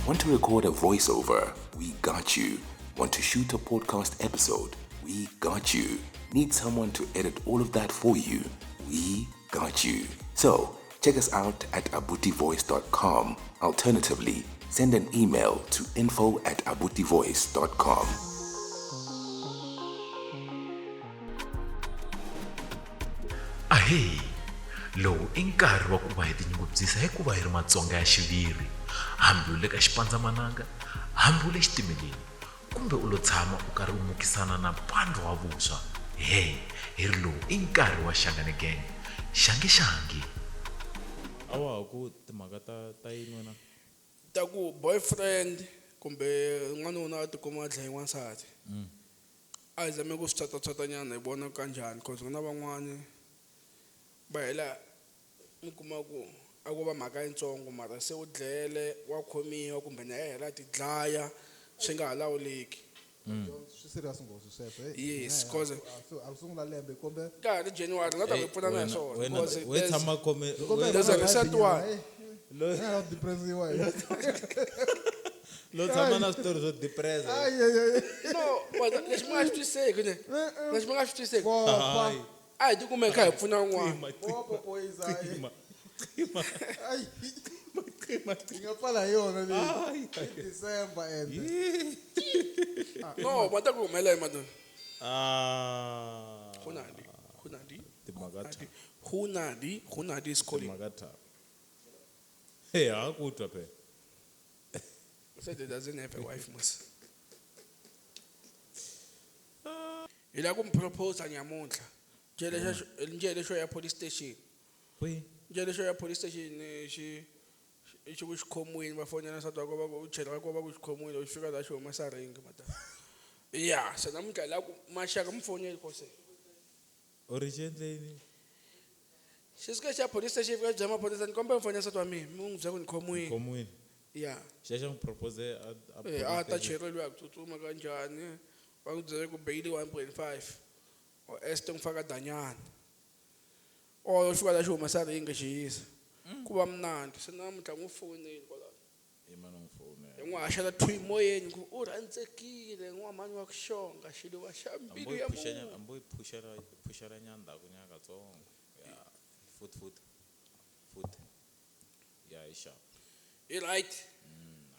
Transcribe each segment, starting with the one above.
Want to record a voiceover? We got you. Want to shoot a podcast episode? We got you. Need someone to edit all of that for you? We got you. So, check us out at abutivoice.com. Alternatively, send an email to info@abutivoice.com. Ahee, lowu i nkarhi wa ku va hi tinyungubyisa hi ku va hi ri Matsonga ya xiviri, hambi u le ka xipandzamananga, hambi u le xitimeleni, kumbe u lo tshama u karhi u mukisana na mpandwa wa vuswa. He, hi ri lowu i nkarhi wa Shangani Gang. Xangi xangi. A wa ha ku timhaka ta ta yini wena? Ta ku boyfriend kumbe n'wanuna a tikuma a dlaye n'wansati. A hi zame ku swi tshwata nyana hi vona kanjhani, cause ku na van'wani va hela mi kuma ku a ko va mhaka yitsongo, mara se u dlele, wa khomiwa kumbe na yena hela a ti dlaya swi nga ha lawuleki. Swi serious ngopfu sweswo. Hey, Yes, mina, cause a ku sungula lembe kumbe ka ha ri January na ta ku pfuna na hi swona, Wena cause we tshama khome kumbe There's a recent one. Lo- Lo depressiwa. lo tshama na switori swo depress. Ay ay ay. No, but lexi mi nga xi twisiseki ne, lexi mi nga xi twisiseki, Popa. a hi tikume hi kha hi pfuna un'wana. Popa boys ay. Qima. Qima. Ay. Qima. Hi nga pfala hi yona leyi. December and No, ma ta ku humelela hi madonna. Ah. Hunadi, Hunadi, Timhaka ta. Hunadi, Hunadi is calling. Timhaka ta. Hey, ha ku twa phela. Said he doesn't have a wife, mos. Hi lava ku mi propose nyamuntlha. Njhe lexo ya police station. Kwihi? Njhe lexo ya police station xi xi ku xi khomiwile, va fonela nsati wa kona va ku chela ka va ku xi khomiwile, xi fika laha xi humesa ringi madam. Ya, se namuntlha hi lava ku maxaka mi foneli kose. U ri xi endleni? Xi suke xi ya police station fika xi byela maphorisa ni kombela mi fonela nsati wa mina, mi n'wi byela ku ni khomiwile. Khomiwile. Ya. Xi ya xi n'wi propose a Eh, a ta police station. cheriwa ku tsutsuma kanjhani, va n'wi byele ku bail 1.5 or este n'wi faka danyana, or xi fika la xi humesa ringi xi yisa ku va mnandzi. Se namuntlha n'wi foneli kwalano, Hi mani n'wi fonela. hi n'wi haxela thwi moyeni ku u rhandzekile n'wamhani wa ku xonga xiluva xa mbilu ya munhu. Hambi yi phuxela phuxela nyana ndzhaku nyana katsongo. Ya, fut fut. Fut. Ya hi xava. I right.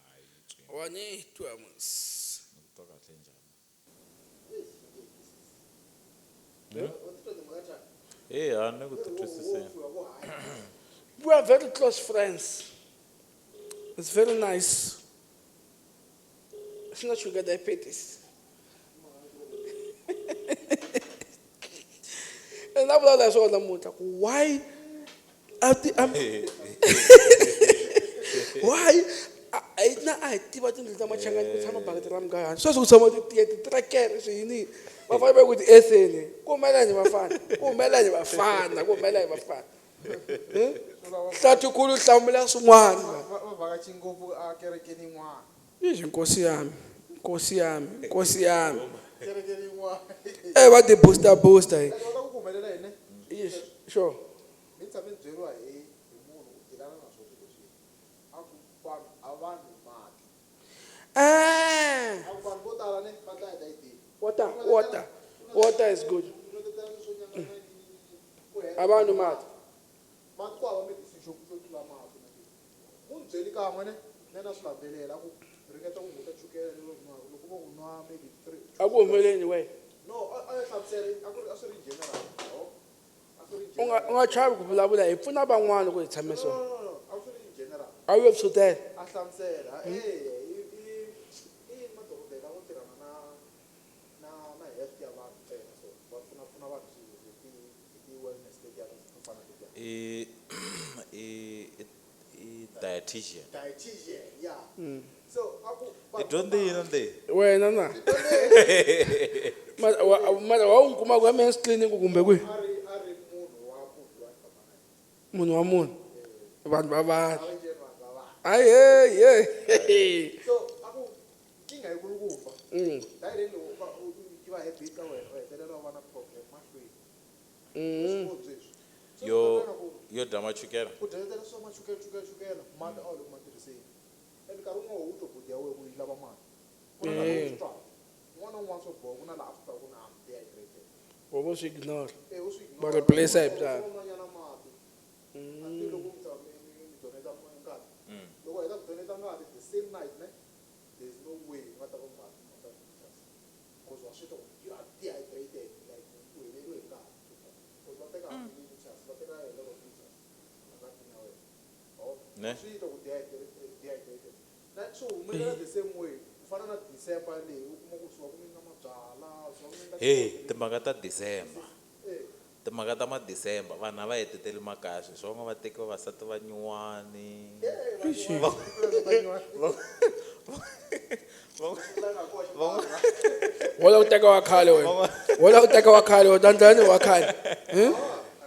Hayi tswi. Wa ni twa mos. Ni ku twa kahle njhani? Eh, ha ni ku twisiseni. We are very close friends. It's very nice. It's not sugar diabetes. And I vulavula hi swona namuntlha ku why a ti why a na a hi tiva tindlu ta Machangani ku tshama bakiti ra mugayani, sweswi ku tshama titirekere swi yini, va fanele va ku ti eseni ku humelela ni vafana, ku humelela ni vafana, ku humelela ni vafana. Hlathikulu hlamula swin'wana. Va vhakachi ngopfu a kerekeni yin'wana. Ixi nkosi yami, nkosi yami, nkosi yami. Kerekeni yin'wana. Eh, va ti booster booster hi. Va ta ku humelela yini? Ixi, sure. Mi tshame ni byeriwa hi munhu u dilana na swona swilo leswi. A ku vanhu a va nwi mati. Ah. A ku vanhu vo tala ne va dlaya hi diet. Water, water. Water is good. A va nwi mati. Mati ku hava medicine xo xo tlula mati na Munhu byeli kan'we ne ne na swi landzelela a ku ringeta ku hunguta chukele lero nwaka loko vo u nwa maybe 3. A ku humeleli we. No, a ya hlamusela a ku ri a swi ri general. A swi ri U nga u nga chavi ku vulavula, hi pfuna van'wana ku hi tshame so. No, no, no, a swi ri general. A wu sutela. A hlamusela eh i madokodela vo tirhana na na na health ya vanhu ntsena, so va pfuna pfuna vanhu hi ti hi ti wellness letiya to fana na letiya. I i dietitian. Dietitian, yeah. So a ku I dyondze yini le? Wena na. Mara wa wu kuma ku men's clinic kumbe kwihi? A ri a ri munhu wa munhu wa famba na yena. Munhu wa munhu. Vanhu va vanhu. A ri njhe vanhu va vanhu. Ayi hey hey. So a ku nkingha yikulukumba. Direct loko u va u tiva habit ka wena u hetelela u va na problem mahlweni. Sweswi. Yo yo dya machukele. Ku dyeletela swa machukele chukele chukele mati a wu le ku ma tirhiseni. And nkarhi wun'wana wu twa body ya wena ku yi lava mati. Ku na nkarhi wu swi twaka. Un'wana na un'wana swo boha ku na laha a swi twaka ku na I'm dehydrated. Wo vo swi ignore. Eh, u swi Va ignore. replace hi byala. U nwanyana mati. Until loko mi tshama mi donate ngati. Loko heta ku donate ngati the same night ne, there's no way u nga ta va u nga nga ta because wa swi twa ku you are dehydrated like u heleriwe hi ngati. Because va teka hambi liters, va teka a lot of liters engatini ya wena. Ne? Swi twa ku dehydrated. Na swi humelela the same way ku fana na December leyi u kuma ku suka ku mi nga mabyala, suka ku mi nga Hey, timhaka ta December. Eh. Timhaka ta ma-December vanhu a va heteteli makaya sweswi van'wana va teki vavasati va nyuwani. Wo lava ku teka wa khale wena. Wo lava ku teka wa khale u ta ndlani wa khale.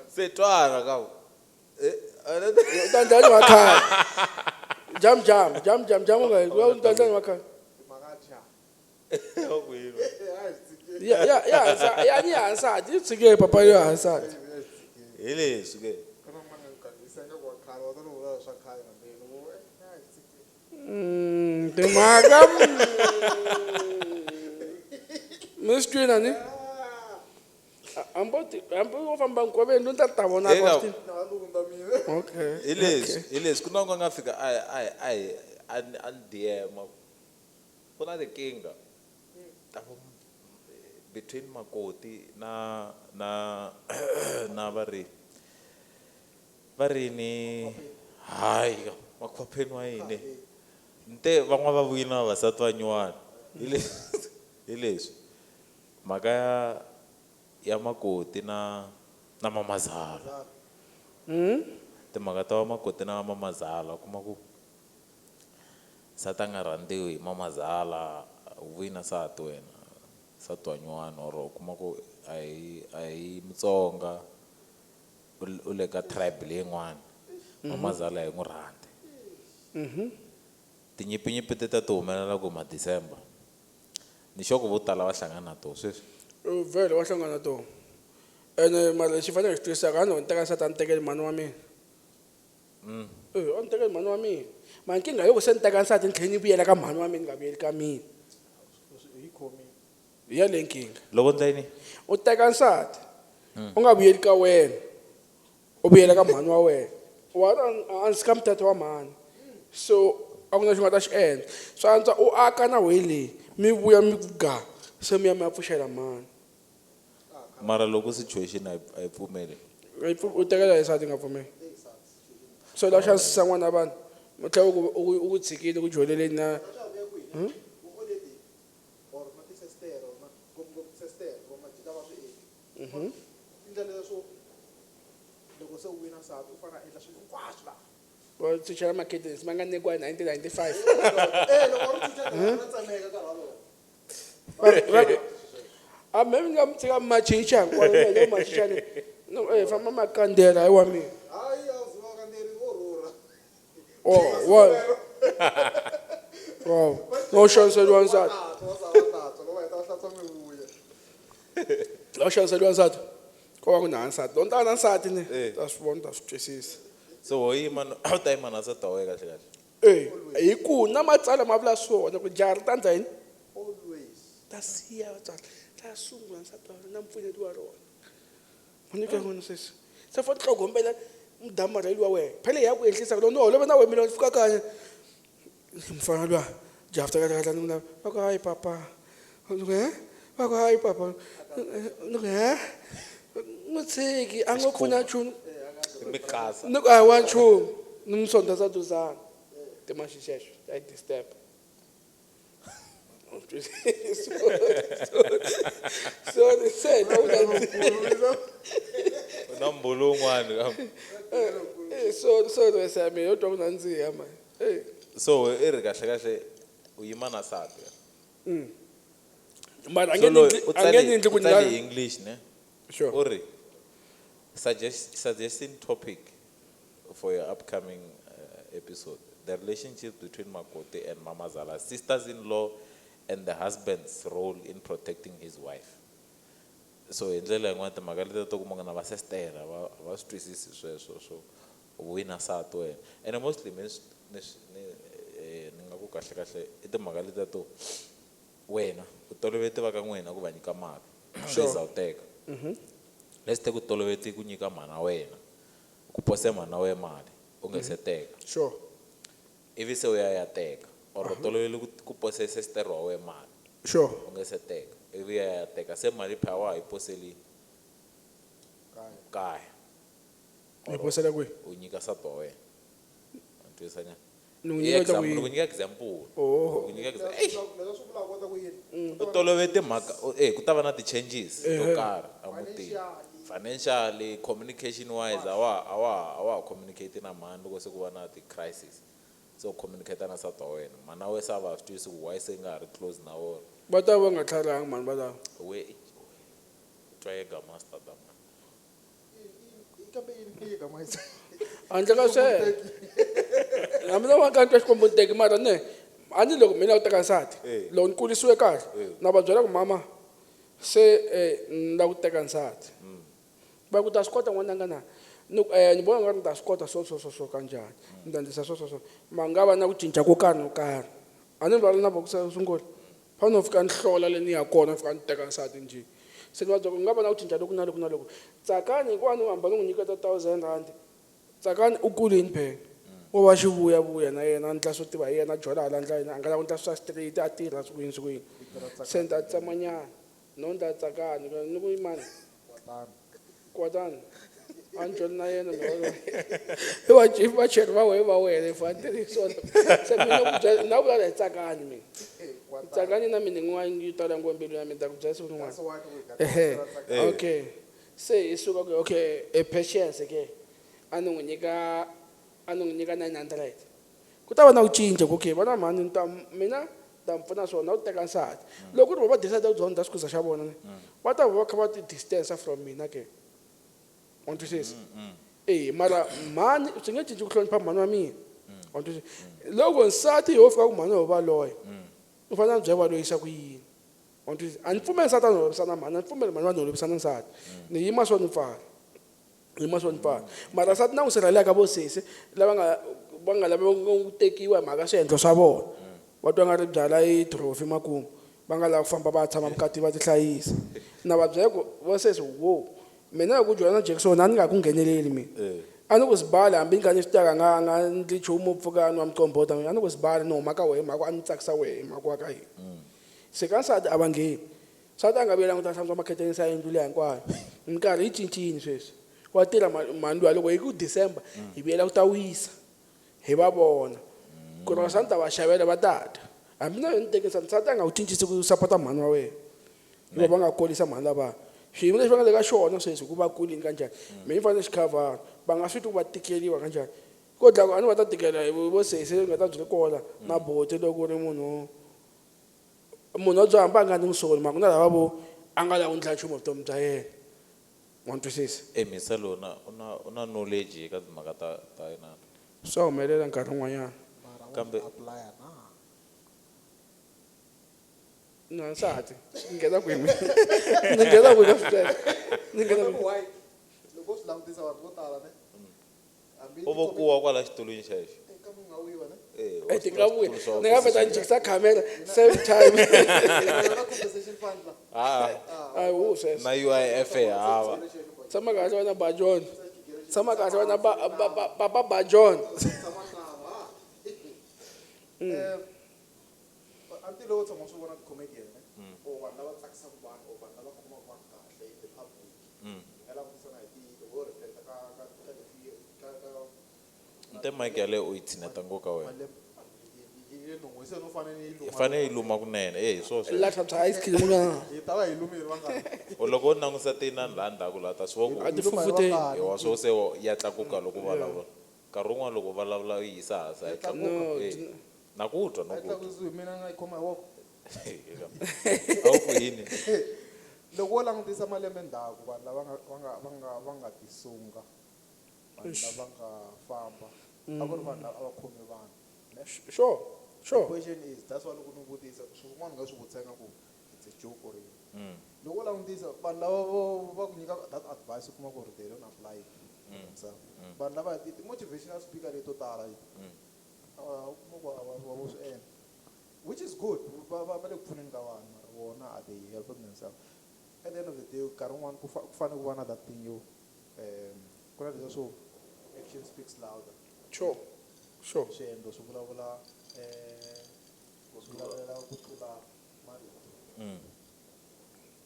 Se twana ka ku. U ta ndlani wa khale. Jam jam jam jam jam u nga u ta ndlani wa khale. Timhaka cha. Wa ku yini? Ya ya ya ya ni ya nsati yi tshike papa ya nsati. Hi leswi ke. Ku na n'wana nga gangisa nga wa khale wa ta ni vula swa khale na mina wo eh a hi tshike. Timhaka mi swi twina ni? Hambi hambi wo famba nkoveni loyi ni ta ta vona Eka- ka Na lunda mina. Okay. Hi leswi, hi leswi ku na un'wana a nga fika a a a a a ni DM. Ku na tinkingha ta vo between makoti na na na va ri va ri ni hayi makhwapheni wa yini nte van'wana va vuyile na vavasati va nyuwana hi leswi hi leswi mhaka ya ya makoti na na mamazala timhaka ta vamakoti na mamazala u kuma ku nsati a nga rhandziwi hi mamazala u vuyi na nsati wena nsati wa nyuwana or u kuma ku a hi a hi mutsonga u le ka tribe leyin'wana mamazala hi n'wi rhandzi tinyimpinyimpi ti ta ti humelela ku ma December ni sure ku vo tala va hlangana na toho sweswi. Vhele wa hlangana na tona. Ene mara lexi faneleke xi twisisaka a ni teka nsati a ni tekeli mhani wa mina. A ni tekeli mhani wa mina. Mara nkingha yo ku se ni teka nsati ni tlhela ni vuyela ka mhani wa mina ni nga vuyeli ka mina. Hi khomi. Hi yaleyo nkingha. Loko ndla yini? U teka nsati u nga vuyeli ka wena u vuyela ka mhani wa wena. Wa a ndzi ka mutata wa mhani. So a ku na lexi u nga ta xi endla. Swi antswa u aka na wehe leyi mi vuya mi ku ga se mi ya mi ya pfuxela mhani. Mara loko situation a yi pfumeli. U tekela hi nsati nga pfumeli. So la xanisisa n'wana wa vanhu u tlhela u ku tshikile ku joleleni na Or na ti-sister or na ngopfungopfu ti-sister va majita va swi endli. Tindlela leswo loko se u wina nsati u fanele a endla swilo hinkwaswo laha. Va tshutshela makheteni ma nga nyikiwa hi 1995. Eh loko ri tshutshela ra tsemeka nkarhi wolowo. A maybe ni nga mi tshika machicha hinkwayo yo machicha ni no eh famba makandela hi wa mina. Hayi a wu ziva kandzeri wo rhurha. Oh wa. Wow. No xaniseriwa nsati. Wa sala natswa loko va heta va hlantswa mi vuya. La xaniseriwa nsati. Ko va ku na nsati. Loko ni ta na nsati ni Eh. ta swi vona ta swi twisisa. So wo yima a wu ta yima na nsati wa wena kahle kahle. Eh hi ku na matsalwa ma vula swona ku jaha ri ta ndla yini? Always. Ta siya vatswari. Ta sungula nsati wa rona na mpfuneti wa rona. Mani ka n'wina sweswi. Se fo tlhogombela mudamarheli wa wena. Phela ya ku ehlisa ku loko ni holova na wena mina ni fika kaya. Mfana luya jafta kahle kahle ni n'wi va ku hayi papa. Ni ku he? Va ku hayi papa. Ni ku he? N'wi tshiki a ngo pfuna nchumu. Mikasa. Ni ku a hi wa nchumu. Ni n'wi sondeza duzana. Timaxi xexo ta yi disturb. Sorry, se U na mbulu wun'wana kambe. sorry sorry Sammy, yo twa ku nandziha man. Eh. So i ri kahle kahle u yima na nsati. Mara a So nge loyi ni u a nge ni endli u ku ni tsale nga hi English ne? Sure. U ri suggesting topic for your upcoming episode. The relationship between Makoti and Mamazala, sisters-in-law and the husband's role in protecting his wife. So hi ndlela yin'wana timhaka leti to kuma na vasestera va va swi twisisi sweswo swo u vuyi na nsati wena. And mostly ni ni ni nga ku kahle kahle i timhaka letiya to wena u tolovete va ka n'wina ku va nyika mali Sure. za u teka. Let's take u tolovete ku nyika mhana wena, ku pose mhana we mali u nga se teka. Sure. Ivi se u ya ya teka or u tolovele ku pose sister wa wena mali Sure. u nga se teka, ivi ya ya teka se mali phaya wa ha yi poseli kaya. Ni posela kwihi? U nyika nsati wa wena. Wa twisisa nyana? Ni n'wi Hi nyika example, ku ni ku yini? nyika example. Oh. Ni ku nyika example. Eish! Leswi swi vulaka kota ku yini? U tolovete mhaka ku ta va na ti-changes to Ehe. karhi emutini. Financially, communication wise, a wa ha communicate na mhani loko se ku va na ti-crisis. Se u communicate na nsati wa wena. Mhana wa wena se a va ha swi twisisi ku why se nga ha ri close na wona. Va ta va nga tlharihanga mhani va lava. We twa yega master ta mhani. Kambe yini yi gama yi Handle ka sweswo. Hambi na va ka twa Xikwembu ni teki mara ne a ni loko mina u teka nsati Eh. loko ni kulisiwe kahle Eh. na va byela ku mama se ni lava ku teka nsati. Va ku ta swi kota n'wananga na ni ku ni vona nga ri ni ta swi kota so so so so kanjhani ni ta endlisa so so so ma nga va na ku cinca ko karhi no karhi a ni vulavula na vona ku sungula fa no fika ni hlola le ni ya kona ni fika ni teka nsati njhe se ni va byela ku nga va na ku cinca loku na loku na loku Tsakani hikuva ni hamba ni n'wi nyiketa R1000 Tsakani u kulini phela wo va xivuyavuya na yena a ndla swo tiva hi yena a jola hala ndla yena a nga lavi ku ndla swa straight a tirha siku yini siku yini se ni ta tsemanyana no ni ta Tsakani ni ku mani kwatani a ni joli na yena i va i vacheri va wehe va wena i fanele swona se mina ku byela na vulavula hi Tsakani mina Tsakani na mina yin'wana yi tala ngopfu mbilu ya mina ta ku byela siku rin'wana. Ehe. Okay. Se hi suka ku okay e patience ke a ni n'wi nyika a ni n'wi nyika 900 ku ta va na ku cinca ku okay vona mhani ni ta mina ta mi pfuna swona ku teka nsati loko ku ri va decide ku dyondza xikuza xa vona ne va ta va va kha va ti distance from mina ke wa twisisa eh mara mhani swi nge cinci ku hlonipha mhani wa mina wa twisisa loko nsati ho fika ku mhani ho va loya u fanele a byela va loyisa ku yini wa twisisa a ni pfumeli nsati a ni holovisa na mhani a ni pfumeli mhani va ni holovisa na nsati ni yima swo ni pfala yima swo ni pfala mara nsati na n'wi sirhelelaka vo sesi lava nga va nga lavi ku tekiwa hi mhaka swiendlo swa vona va twa nga ri byala i trophy makumu va nga lava ku famba va tshama vukati va tihlayisa na va byela ku vo sesi wo mina hi ku joyina na Jackson a ni nga ku ngheneleli mina a ni ku sibali hambi ni kha ni swi tiva nga nga ndli nchumu pfuka nwa muqombhoti a ni ku sibali ni huma ka wehe mhaka a ni tsakisa wehe mhaka wa ka hina se ka nsati a va ngheni nsati a nga vuyelangi ku ta hlantswa makheteni sa yindlu liya hinkwayo minkarhi yi cincile sweswi wa tirha mhani luya loko hi ku December hi vuyela ku ta wisa hi va vona ku ri swa ni ta va xavela va ta dya hambi na yona ni teke nsati a nga wu cincisi ku sapota mhani wa wena hikuva va nga kolisa mhani lava xiyimo lexi va nga le ka xona sweswi ku va kulini kanjhani mina ni fanele xi khavhara va nga swi twi ku va tikeriwa kanjhani ko dlaya ku a ni va ta tikela hi vo sesi nga ta byi ri kola na boti loko ku ri munhu munhu wa byo hamba a nga ni musoli mara ku na lava vo a nga lavi ku ndla nchumu vutomi bya yena wa ni twisisa Misa lona u na knowledge eka timhaka ta yena. Swa humelela nkarhi wun'wanyana. Kambe apply na. Na nsati ni nghena kwihi mina ni nghena kwihi ka sweswo ni nghena Kambe why loko swi langutisa vanhu vo tala ne hambi u vo kuwa kwala xitulwini xexo. kambe u nga wiwa ne Eh, ti nga vuya ni nga vheta ni jikisa camera same time na compensation fund la Ah, a wu sweswo na UIF hava. Tshama kahle wena ba John tshama kahle wena ba ba ba ba John tshama na ha anti loko tshama swi vona ti-comedian ne or vanhu lava tsakisaka vanhu or vanhu lava khomaka vanhu kahle in the public hi nga langutisa na hi ti loko ho reflecta ka leswi ka Nte mic yaleyo u yi tshineta ngopfu ka wena. malembe yi le non'wini se no fanele yi Yi luma fanele yi luma kunene. Eh, hi swona sweswo. La tlhantlha ice cream na hi ta va hi lumile vangani U loko u langusa tinani laha ndzhaku laha ta swi vona A ku ti fufuteni. hi wa swo se ya tlakuka loko vulavula. Nkarhi wun'wani loko vulavula u yi yisa hansi a yi tlakuka. No, Eh, na ku twa no a yi ku twa. tlakusiwi mina nga yi khoma hi voko A wu ku yini? Loko wo langutisa malembe ndzhaku vanhu lava nga tisunga vanhu lava nga famba a ku ri vanhu lava a va khome vanhu. Sure, sure. The question is that's why loko ni vutisa swin'wana nga swi vutisa nga ku it's a joke or yini. Loko wo langutisa vanhu lava va ku nyika that advice u kuma ku ri they don't apply it to themselves. Vanhu lava ti motivational speaker leto tala leti u kuma ku va vo swi endla. Which is good. Va va va le ku pfuneni ka vanhu mara vona are they helping themselves? At the end of the day nkarhi wun'wani ku ku fanele ku va na that thing yo ku na leswiya swo action speaks louder. Sure. Sure. Swiendlo swi vulavula swi vulavulela ku tlula marito.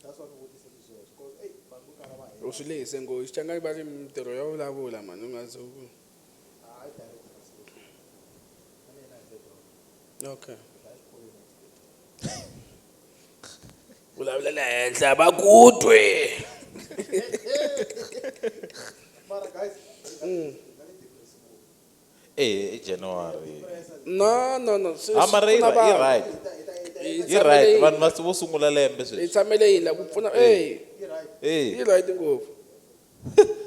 That's why ni vutise sweswo because ey vanhu vo tala va U swi lehise ngopfu xichangani va ri mintirho ya vulavula mani u nga ze u hayi direct translation. Na mina hi se okay. Dlaya xikolweni next day. Vulavulela henhla va ku twe. Mara guys, hi nga le depressed ngopfu. Eh, i January. No, no, no. Ah, mara swi yi pfuna yi vanhu. right. Hi Yi tshamele right. yini? Vanhu va vo sungula lembe Hi sweswi. tshamele yini la ku pfuna ey Yi right. Eh. yi right ngopfu.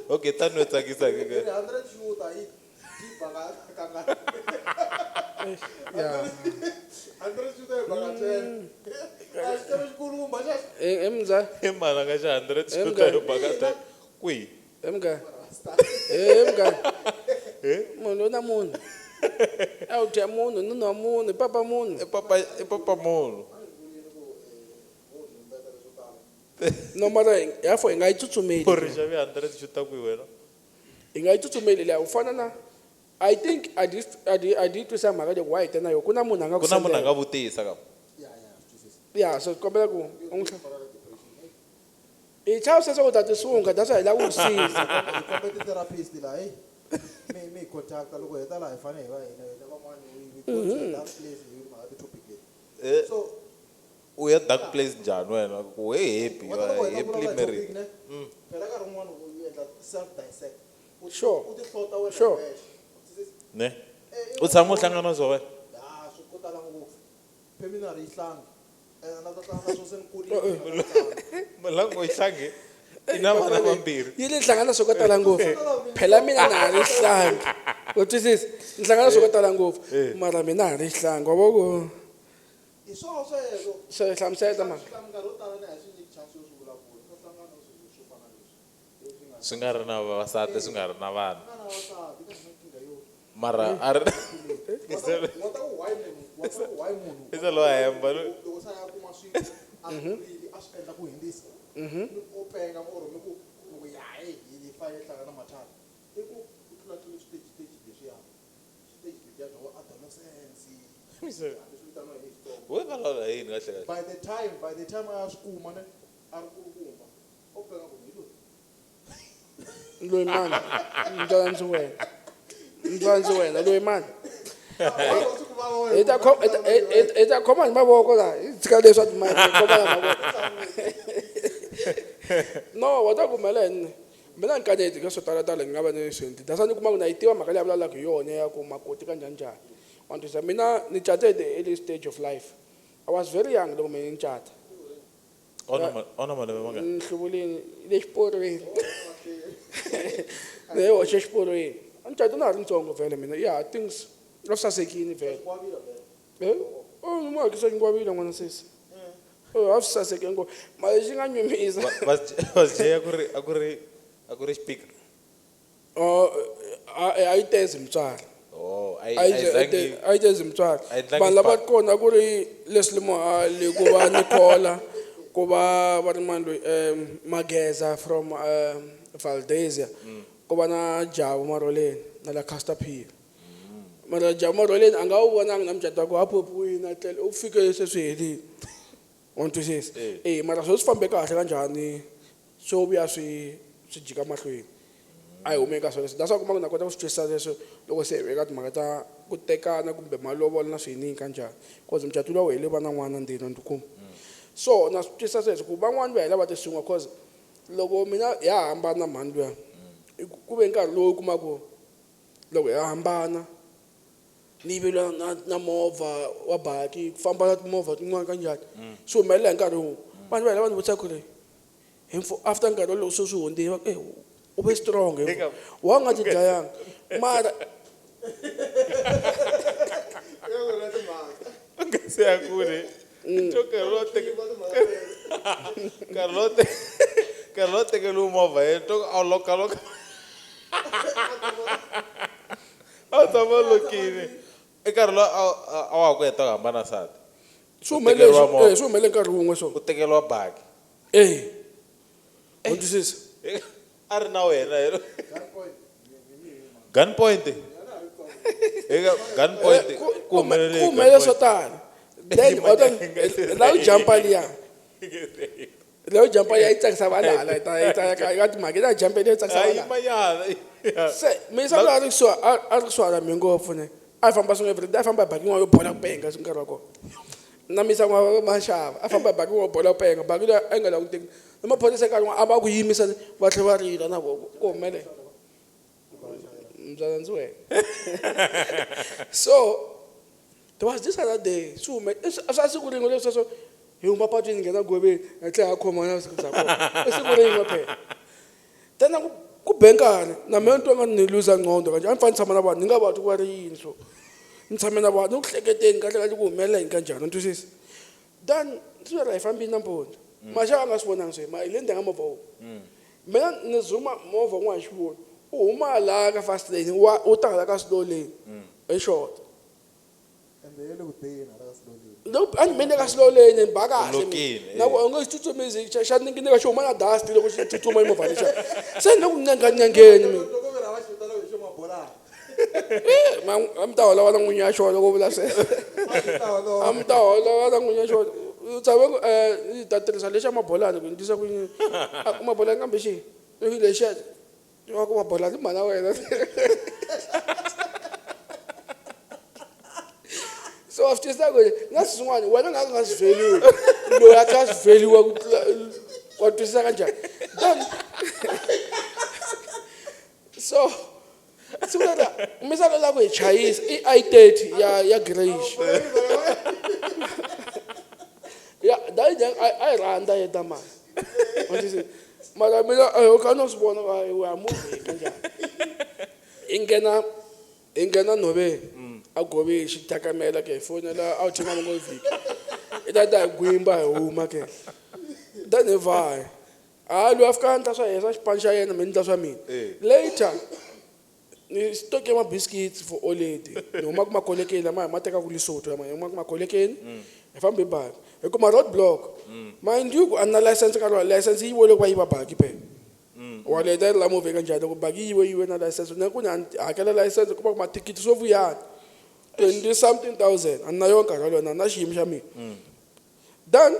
Okay, tani yo tsakisa ke. Ri 100 shooter yi yi baka kangani. Yeah. 100 shooter yi baka 10. A xi tele xikulukumba xexo. Eh, emza I mara nga xa 100 shooter yo baka 10. Kwihi? emga. Emga. Munhu na munhu. A wu dya munhu, nuna wa munhu, papa munhu. I papa i papa munhu. No mara ya fo hi nga yi tsutsumeli. U ri xave 100 shooter kwihi wena? Hi nga yi tsutsumeli liya u fana na I think a di a di a di twisa mhaka leyi wa hi ta na yona ku na munhu a nga Ku na munhu a nga vutisa ka. Ya ya, swi twisisa. Ya so kombela ku u n'wi hi chava sweswo u ta tisunga that's why hi lava ku siza. Hi kombe ti-therapist la hey. Mi hi contacta loko hi heta laha hi fanele hi va hina hina van'wani we go to the dark place hi mhaka ti-topic leti. Eh, So u ya dark place njhani wena? Ku we happy, you wa ta loko are heta ku happily vulavula hi married. topic ne. Phela nkarhi wun'wani u endla self dissect. Sure. U ti hlota wena Sure. hi wexe. U twisisa? Ne? Eh, U tshama u hlangana na swona wena? Ah, swi ko tala ngopfu. Preliminary yi hlangi. Na ta hlangana na swo se ni kurile. Malango yi hlange. I na vana vambirhi. Yi le hlangana swo ko tala ngopfu. Phela mina na ha ri hlangi. U twisisa? Ni hlangana swo ko tala ngopfu. Mara mina ha ri hlangi. Wa vo ku Hi swona sweswo. swi hlamusela mhaka. Swi nkarhi wo tala ni a hi swi nyiki chance yo swi vulavula. Swa hlangana na swilo swo fana na leswi. Leswi nga Swi nga ri na vavasati, swi nga ri na vana. nga na vavasati ka hina nkingha yo. Mara a ri Wa ta ku why munhu, wa ta ku why munhu. I se lo hemba lo. Loko se a ya kuma swilo a swi kurile a swi endla ku hundzisa. Ni ku u penga or ni ku ni ku ya hey hi fanele hi hlangana na mathana. I ku u tlulatlule switeji stage leswiya. Switeji leswiya bya adolescence. Hambi swi vitaniwa yini hi Xitsonga. Wo vulavula hi yini kahle kahle? By the time a ya swi kuma ne a ri kulukumba o penga ku hi loyi. Loyi mani? Ntswala ndzi wena. Ntswala ndzi wena loyi mani? Hi ta khoma hi ta khoma hi mavoko la. Hi tshika leswi a timali hi khoma hi mavoko. No, wa ta ku mela yini? Mina ni kaneti ka swo tala tala ni nga va ni swi endli. That's why ni kuma ku na yi tiva mhaka leyi a vulavulaka hi yona ya ku makoti ka njhani njhani. Wa ni twisisa? Mina ni cate at the early stage of life. I was very young loko mina ni cata. Ona malembe mangani? Ni hluvulini le xiporweni. Ni yi hoxe xiporweni. A ni cate na ha ri ntsongo vhele mina. Yeah, things a swi sasekile vhele. Eh? Oh, ni mu hakisa xingwavila n'wana sesi. Oh, a swi saseke ngopfu. Mara lexi nga nyumisa. Va swi a ku ri a ku ri a ku ri xipika. Oh, a yi tezi mutswari. Oh, a yi A a yi yi zangi a yi tezi mutswari. A yi tlangi Vanhu lava xipano. kona ku ri Leslie Mohali, ku va Nicola, ku va va ri mani loyi Mageza from Valdezia. Ku va na Jabu Maroleni na la Caster P. Mara Jabu Maroleni a nga wu vonangi na mucato wa ku ha phophiwile a tlela u fike se swi herile. Wa ni twisisa? Eh, mara sweswi swi fambe kahle kanjhani swo vuya swi swi jika mahlweni. A hi humeki ka swona leswi. That's why u kuma ku na kota ku swi twisisa leswi loko se hi eka timhaka ta ku tekana kumbe malovolo na swiyini kanjhani. Cause mucato luwa wu hele va na n'wana ndzeni wa ni tikuma. So na swi twisisa sweswo ku van'wani va hela va ti sunga cause loko mina ya hambana na mhani luya ku ve nkarhi lowu u kuma ku loko ya hambana ni yiveriwa na na movha wa baki ku famba na timovha tin'wana kanjhani swi humelela hi nkarhi wun'we. Vanhu va hela va ni vutisa ku ri hi after nkarhi wolowo se swi hundzile va ku u ve strong hi wa nga ti dlayanga mara Se ya kule. To nkarhi lowo teka nkarhi lowo teka nkarhi lowo tekeriwe movha yena to a loka loka. A wu tshama u lokile. I nkarhi lowu a wa ha ku heta ku hambana nsati. Swi humelele Tekeriwa movha. swi humelele nkarhi wun'we so. U tekeriwa baki. Eh. U twisisa? A ri na wena yena. Gun point. Eka gun point. Ku humelele Ku gun humelele swo point. tala. Then la u jumpa liya. La u jumpa liya yi tsakisa valala yi ta yi ta ka timhaka ta jump leyi tsakisa Hayi valala. manyana. Se misa loyi a ri kusuhi a ri kusuhani na mina ngopfu ne. A hi famba swin'we everyday a famba hi baki yin'wana yo bola ku penga nkarhi wa kona. Na misa n'wa maxava a famba hi baki yin'wana yo bola ku penga baki leyi a yi nga languteki. Na maphorisa nkarhi wun'wana a va ku yimisa va tlhela va rila na vona ku humelela. Mbyana ndzi wena. So there was this other day swi hume i swa siku rin'we leswi sweswo hi huma patwini nghena goveni hi tlhela ha khomana vusiku bya kona i siku rin'we phela. Then a ku be nkarhi na mina ni twa nga ni luza nqondo kanje a ni fanele ni tshama na vanhu ni nga va twi ku va ri yini so ni tshame na vanhu ni ku hleketeni kahle kahle ku humelela yini kanjhani u twisisa. Then siku leri a hi fambini nampundzu maxava a nga swi vonangi swi ma hi le ndzeni ka movha wun'we. Mina ni zuma movha wun'wana hi xivoni u huma laha ka fast lane wa u ta hala ka slow lane hi short. Ende ya le ku teni hala ka slow lane. Loko a ni mene ka slow lane ni ba kahle mina. Lokile, Na ku u nge xi tsutsumisi xa ninginika xi huma na dust loko xi tsutsuma emovha lexiya. Se ni le ku nyanganyangheni mina. Loko ve ra va xi vitana ku hi xo mabolana. Eh, a mi ta holova na n'winyi ya xona loko u vula sweswo. A A mi ta holova na n'winyi ya xona. U tshame ku ni ta tirhisa lexa mabolani ku ni twisa ku yini. A ku mabolani kambe xihi? I lexiya wa ku mabolani i mhana wena. So wa swi twisisa ku na swin'wana wena u nga ka u nga swi value loyi a kha a swi value ku tlula wa twisisa kanjhani. Then so siku leri misa loyi a ku hi chayisa i i30 ya grayish. Ya dai dai a yi rhandza yena mali. Wa twisisa? Mara mina u kha no swi vona ku hayi we are moving kanjhani. Hi nghena nhoveni a goveni xi tyakamela ke hi fonela a wu thema ngo vhiki. I ta ta hi gwimba hi huma ke. Then hi vhaya. A loyi a fika a endla swa yena swa xipano xa yena mina ni endla swa mina. Later ni stoke ma biscuits for old lady. Ni huma ku makolekeni lama hi ma tekaka Lesotho lama hi huma ku makolekeni. Hi famba hi baki. Hi kuma road block. Mind you ku a na license ka rona license yi yiwe loko va yiva baki phela. Wa leta la movha kanjhani loko baki yi yiwe yiwe na license na ku ni hakela license kuma ku mathikithi swo vuyana. 20 something thousand a ni na yona nkarhi wolowo na na xiyimo xa mina. Then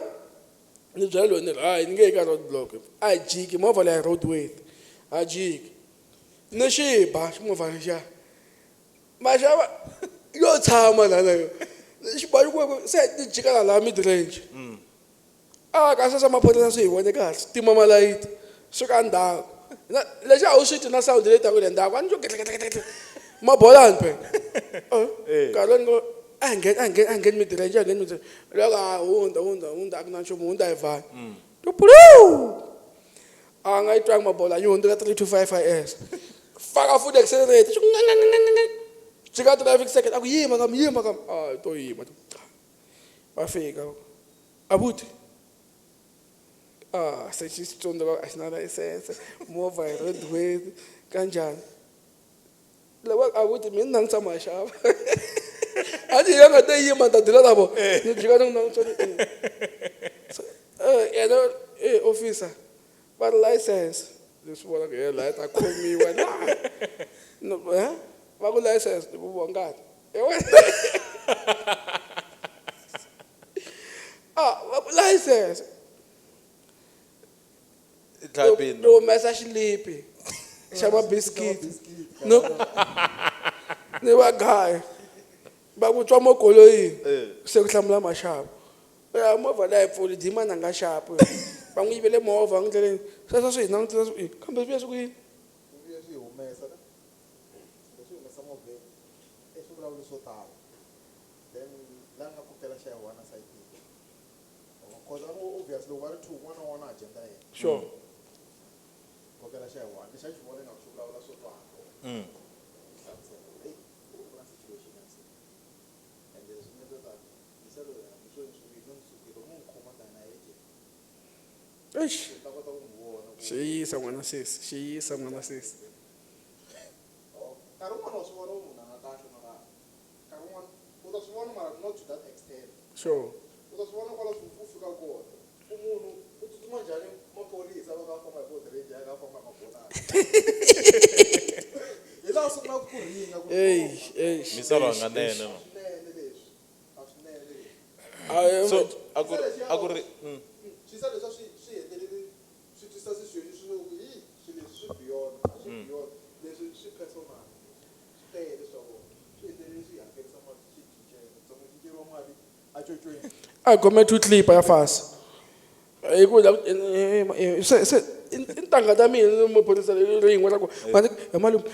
ni byela loyi ni ri hayi ni nge yi ka road block. A hi jiki movha leyi road worthy. A jiki. Ni xi ba ximovha lexiya. Maxava yo tshama lana yo. Xi ba ku se ni jika la mid range. A ka sweswo maphorisa swi hi vone kahle swi tima malayiti swi ka ndhawu. Na lexi a wu swi twi na sound leyi taka le ndzhaku a ni twa ketleketleketle. Mabolani phela. Nkarhi lowu ni ngo a hi ngheni a hi ngheni a hi ngheni mid range a hi ngheni mid range. Loko a hundza hundza hundza a ku na nchumu hundza hi vhaya. Puruu! A nga yi twangi mabolani yi hundzuka 325 IS. Faka futhi accelerate. Jika traffic second a ku yima kam yima kam. A to yima. Va fika. Abuti. Ah, se xi tsundzuka a xi na license movha hi road worthy kanjhani. Loko abuti mina na ni tshama hi xava. A ni ya nga te yima ni ta dila na vona. Ni jika ni n'wi langutisa ni So yena officer va ri license leswi vonaka hi laha ta khomiwa la. No, Va ku license ni ku vongani. Ah, va ku license. Tlhapini. Ni humesa xilipi xa ma-biscuit. No. Ni va gaya. Va ku tswa mo goloyini. Se ku hlamula maxava. Ya movha leyi a yi pfuli Dimani a nga xapi. Va n'wi yivele movha ndleleni. Sweswo swi hi langutisa swi kambe swi vuya swi ku yini? Swi vuya swi humesa ne? Leswi humesa movheni i swi vulavula swo tala. Then la nga kokela xa yi one asayitini. Cause a ngo obvious loko va ri two un'wana na un'wana agenda ya yena. Sure. Kokela xa yi one lexi a xi vona ingaku xi vulavula swo twala. Hlamusela ku hey ku na situation ya so. And swi endla tani se loyi hambi swo swi no ni sukile u ngo n'wi khoma tani a ye jele. Eish. U ta kota ku n'wi vona ku Xiyisa n'wana sesi, xiyisa n'wana sesi. Nkarhi wun'wana wa swi vona ku munhu a nga kahle mara nkarhi wun'wana u ta swi vona mara not to that extent. Sure. U ta swi vona kwala u fika kona ku munhu u tsutsuma njhani maphorisa va nga famba hi bodiredi ya nga famba hi mabonana hi laha sungulaka ku ringa ku Eish, eish, misava eish, nga nene no. swinene leswi a swinene leswi eish. So a ku ri a ku ri swisa leswi swi swi hetelele swi twisa swi swi ku hi swilo leswi swi beyond a swi beyond leswi swi personal swi tele swa vona swi hetelele swi hakerisa mali swi cincela tsongo cinceriwa mali a cocweni A gome two clip ya fast hi ku se se i ntangha ta mina maphorisa rin'we ra ku hi malume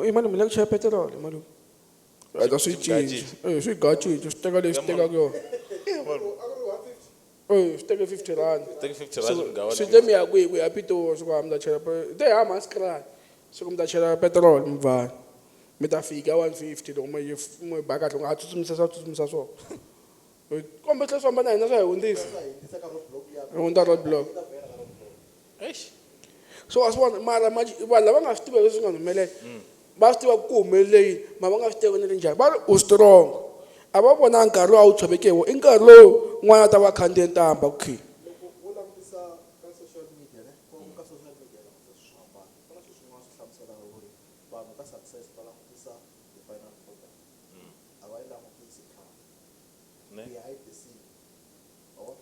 hi malume la ku chela petiroli hi malume a ta swi cinci swi ga cinci swi teka leswi tekaka yona a ku ri 150 swi teke 50 rand Teke 50 rand mugava swi te mi ya kwihi ku ya Pitori swi ku mi ta chela te ha maskrani swi ku mi ta chela petiroli mubvani mi ta fika 150 loko mi yi mi ba kahle u nga ha tsutsumisa swa tsutsumisa swona kombe tlhe swi famba na hina swa hi hundzisa swa hindzisa ka roadblock ya hi hundza roadblock ta vhela ka roadblock Eish. So wa swi vona mara vanhu lava nga swi tivi leswi nga humelela va swi tiva ku humelele yini ma va nga swi tivi ni ri njhani va ri u strong a va vonanga nkarhi lowu a wu tshoveke hi wona i nkarhi lowu n'wana a ta va khandziye ntambha ku khi loko wo langutisa ka social media ne ku ka social media langutisa swi hambana ku na swilo swin'wana swi hlamuselaka ku ri vanhu ka success va langutisa the final product a va yi langutisi khale Ne. behind the scene wa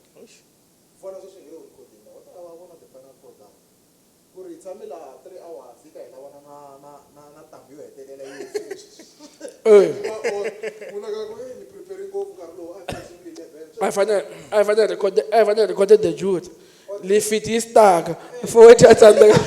vona sweswi hi nge le recording la va ta va vona the final product ku ri hi tshame laha 3 hours hi ka hi lavana na na na na ntambu yo hetelela yo munhu a ku ni prepare ngopfu nkarhi lowu a hi 11 a fanele a fanele record a fanele record the jude lifiti yi staka foweti a tsandzeka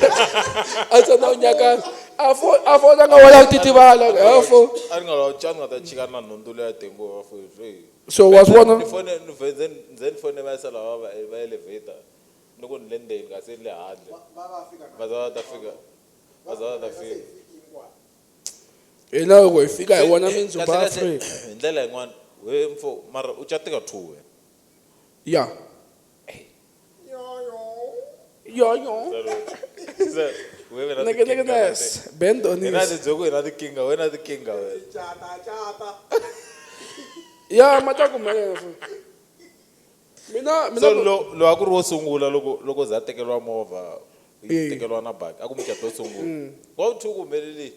a tsandza ku nyakana a fo a fona nga wela ku titivala a fo A ri nga lo tshani nga ta chika na nhundzu leya tengo va fo hey. So wa swi vona Ni fone ni vhenze nze ni fone va yisa lava va va elevator. Ni ku ni le ndzeni kasi ni le handle. va va fika na Va za va ta fika. Va za va ta fika. hina loko hi fika hi vona mindzhumba Kahle kahle, Afrika hi ndlela yin'wana we mfo mara u catika two wena. ya yo yo Se, we wena neke neke tikinga na nes bend on ti- Hina his ti byele ku hina tikinga wena tikinga wena. chata chata ya ma ta kumelela futhi mina mina So lo lo a ku ri wo sungula loko loko za tekeriwa movha yi Eh. tekeriwa na baki a ku mucato wo sungula. Wa wu two ku humelele.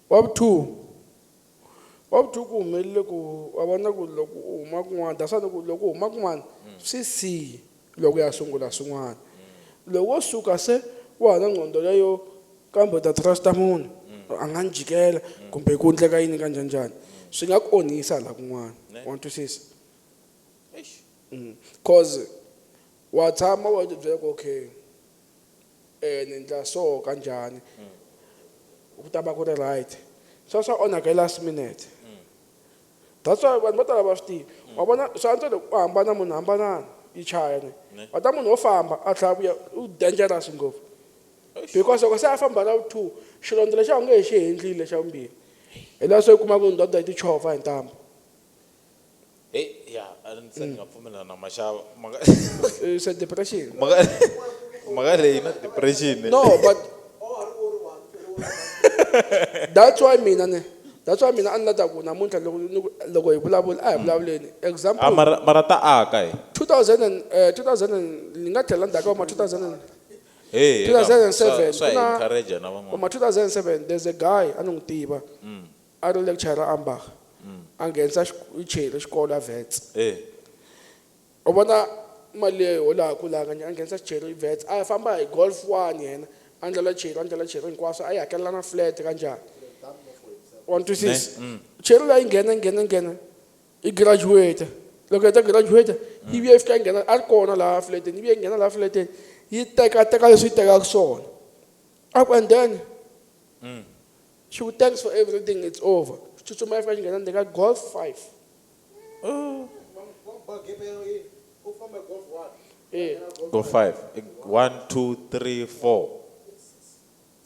wa vu two wa vu two ku humelele ku wa vona ku loko u huma kun'wana that's why ni ku loko u huma kun'wana swi siyi loko ya sungula swin'wana loko wo suka se wa ha na ngqondo leyo kambe u ta trusta munhu a nga ni jikela kumbe ku endleka yini ka njhaninjhani swi nga ku onhisa la kun'wana wa twisisa Eish. Cause wa tshama wa tibyela ku okay ni endla so kanjhani ku ta va ku ri right swa swa onhaka hi last minute that's why vanhu vo tala va swi tivi wa vona swi antswa loko u hambana munhu hambanana yi chaya ne Ne. wa ta munhu wo famba a tlhela a vuya u dangerous ngopfu because loko se a famba ra vu two xilondza lexi a nge he xi endlile xa vumbirhi hi laha se u kuma ku ndodha yi tichovha hi ntambu Hey, ya, a ni se ni nga pfumela na maxava. Mhaka It's a depression mhaka mhaka leyi na depression. no but that's why mina ne that's why mina a ni la ta ku namuntlha loko ni ku- loko hi vulavula a hi vulavuleni example Ah, mara mara ta aka hi. 2000 and, 2000 and ni nga tlhela ndzhaku ka ma 2000 and Hey, 2007, swa hi kuna- encourage na van'wana. ma 2007 there's a guy a ni n'wi tiva a ri lecturer ambach a nghenisa cheri xikolo a vets Eh. u vona mali leyi holaka laha a nghenisa xicheri vets a famba hi golf one yena a ndlela cheri a ndlela cheri hinkwaswo a yi hakelela na flat kanjhani wa twisisa cheri leyi nghena nghena nghena i graduate loko yi ta graduate yi vuya yi fika yi nghena a ri kona laha flateni yi vuya yi nghena laha flateni yi teka teka leswi yi tekaka swona a ku and then xi ku thanks for everything it's over xi tsutsuma yi fika xi nghena ndzeni ka golf 5 u famba golf one eh Go 5. 1 2 3 4.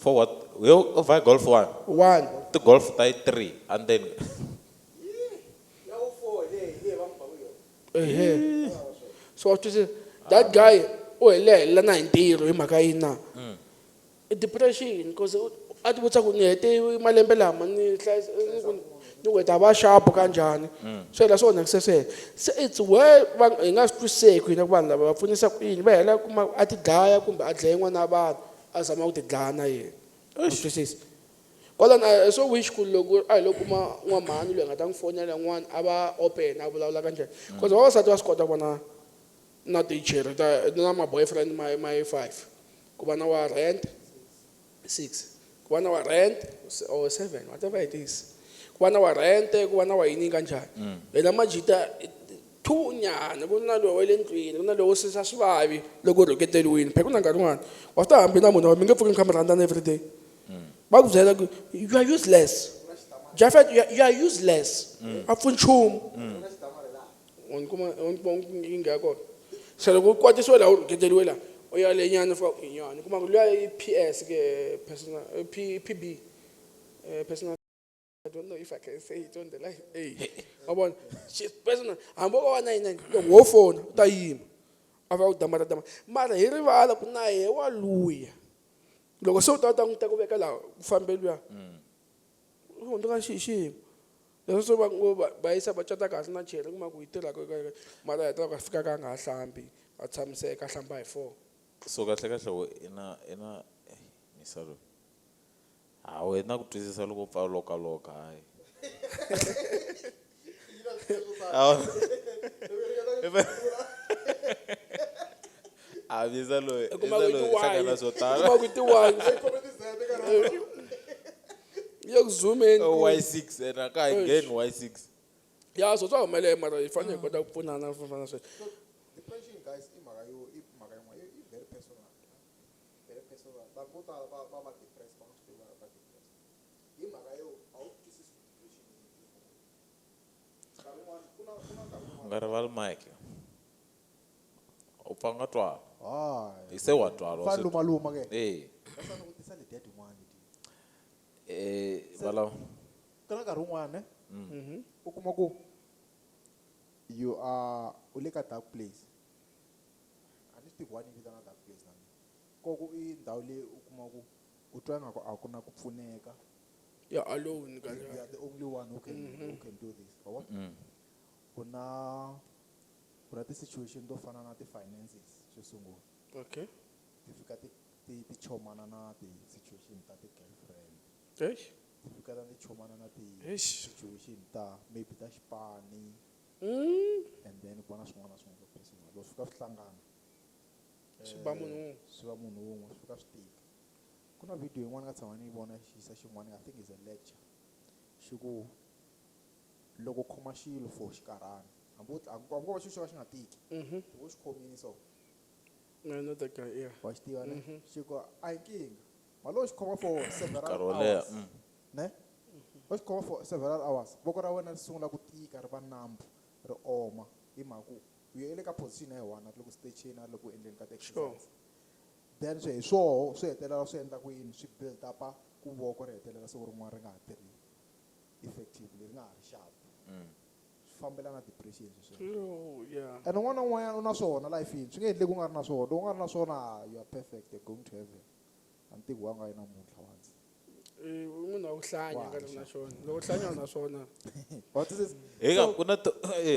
4 what? We o va golf 1. 1 Ti golf ta yi 3 and then ya wu four leyi leyi va n'wi baku yona ehe so wa twisisa that guy u hele helela na hi ntirho hi mhaka yini na i depression because a ti vutisa ku ni hete malembe lama ni hlayisa ni ku Ni ku hi ta va xapu kanjhani? Swi hela swi onhakise se it's where va hi nga swi twisiseki hina ku vanhu lava va pfunisa ku yini, va hela kuma a ti dlaya kumbe a dlaya n'wana wa vanhu, a zama ku ti dlaya na yena. Wa twisisa? Kwalano I so wish ku loko a hi lo kuma n'wamhani loyi a nga ta n'wi fonela n'wana a va open a vulavula kanjhani, because vavasati va swi kota ku vona na tichere ta na ma-boyfriend ma 5, ku va na wa rent 6, ku va na wa rent or 7, whatever it is, ku va na wa rent, ku va na wa yini kanjhani. Hina majita two nyana, ku na loyi wa le ndlwini, ku na loyi wo susa swivavi loko u rhuketeriwile. Phela ku na nkarhi wun'wani wa swi ta hambi na munhu wa mi nge pfuki mi kha mi rhandzana everyday, va ku byela ku you are useless, Jafet, you are useless, a pfuni nchumu. U ni kuma, u ni kuma nkingha ya kona. Se loko u kwatisiwe laha, u rhuketeriwe laha, u ya le nyana, u fika nyana u kuma ku luya i PS ke, personal, P, PB, personal, I don't know if I can say it on the line. Hey, wa vona, she's personal. Hambi o va na yini, loko wo fona u ta yima a va u damara damara, mara hi rivala ku na yehe wa luya. Loko se u ta n'wi teka u veka laha u fambe luya, u hundzuka xiyimo leswi se va ngo va yisa va cata kahle na cheri, kuma ku yi tirha mara heta loko a fika ka a nga ha hlambi, a tshamiseka, a hlamba hi 4. So kahle kahle we ina ina misa loyi ha wena ku twisisa loko u pfa loka loka, hayi. A misa loyi, U kuma misa ku loyi i hlangana swo tala. Kuma ku i tiwayini. Ya ku zoomeni. Oh, Y6 ena ka hi Eish. ngheni Y6. Ya swo swa humelela, mara hi fanele hi kota ku pfunana swo fana na sweswo. So depression, guys, i mhaka yo, i mhaka yin'wana, i very personal. Very personal. Vanhu vo tala va depressed, va nga swi tivi va depressed. Hi mhaka yo a wu twisisi ku depression i yini. Nkarhi wun'wana, ku na nkarhi wun'wana. U nga rivali mic. U pfa u nga twala. Hayi. Hi se wa twala, wa Fa swi luma luma ke. Eh. Va fanele ku tisa letiya tin'wana leti. Valava. Ku na nkarhi wun'wana, ne? U kuma ku you are u le ka dark place. A ni swi tivi why ni vitana dark place na mina. Koko i ndhawu leyi u kuma ku u twa ingaku a ku na ku pfuneka. You're alone, kahle. You are the only one who can do this. Wa vona? U na ti-situation to fana na ti-finances xo sungula. Okay. Ti fika ti chomana na ti-situation ta ti-girlfriend. Eish. Ti fika ta ti chomana na ti Eish. situation ta maybe ta xipani. And then ku va na swin'wana na swin'wana swa personal. Loko swi fika swi hlangana, Swi ba munhu wun'we. Swi va munhu wun'we, swi fika swi tika. Ku na video yin'wana nga tshama ni yi vona xi yisa xin'wana, I think is a lecture. Xi ku loko u khoma xilo for xinkarhana, hambi hambi ko va xilo xo ka xi nga tiki, loko u xi khomile so. I know that guy, yeah. Wa xi tiva ne? Xi ku a hi nkingha. Mara loko u xi khoma for several Nkarhi wo leha, hours, ne? U xi khoma for several hours, voko ra wena ri sungula ku tika, ri va nambu, ri oma. Hi mhaka ku u ye le ka position ya one, a ri le ku stretch-eni, a ri le ku endleni ka ti-exercise. Then swi hi swoho swi hetelela swi endla ku yini, swi build up ku voko ri hetelela siku rin'wana ri nga ha tirhi effectively, ri nga ha ri sharp. Swi fambelana na depression sweswo. Oh, yeah. And un'wana na un'wanyana u na swona life-ini, swi nge endleki u nga ri na swona. Loko u nga ri na swona, you are perfect, you're going to heaven. A ni tivi wa nga yi namuntlha wanzi. Munhu wa ku hlanya Wa nga ri na haxa. xona. Loko u hlanya na swona. Wa twisisa? Hi ka ku na to,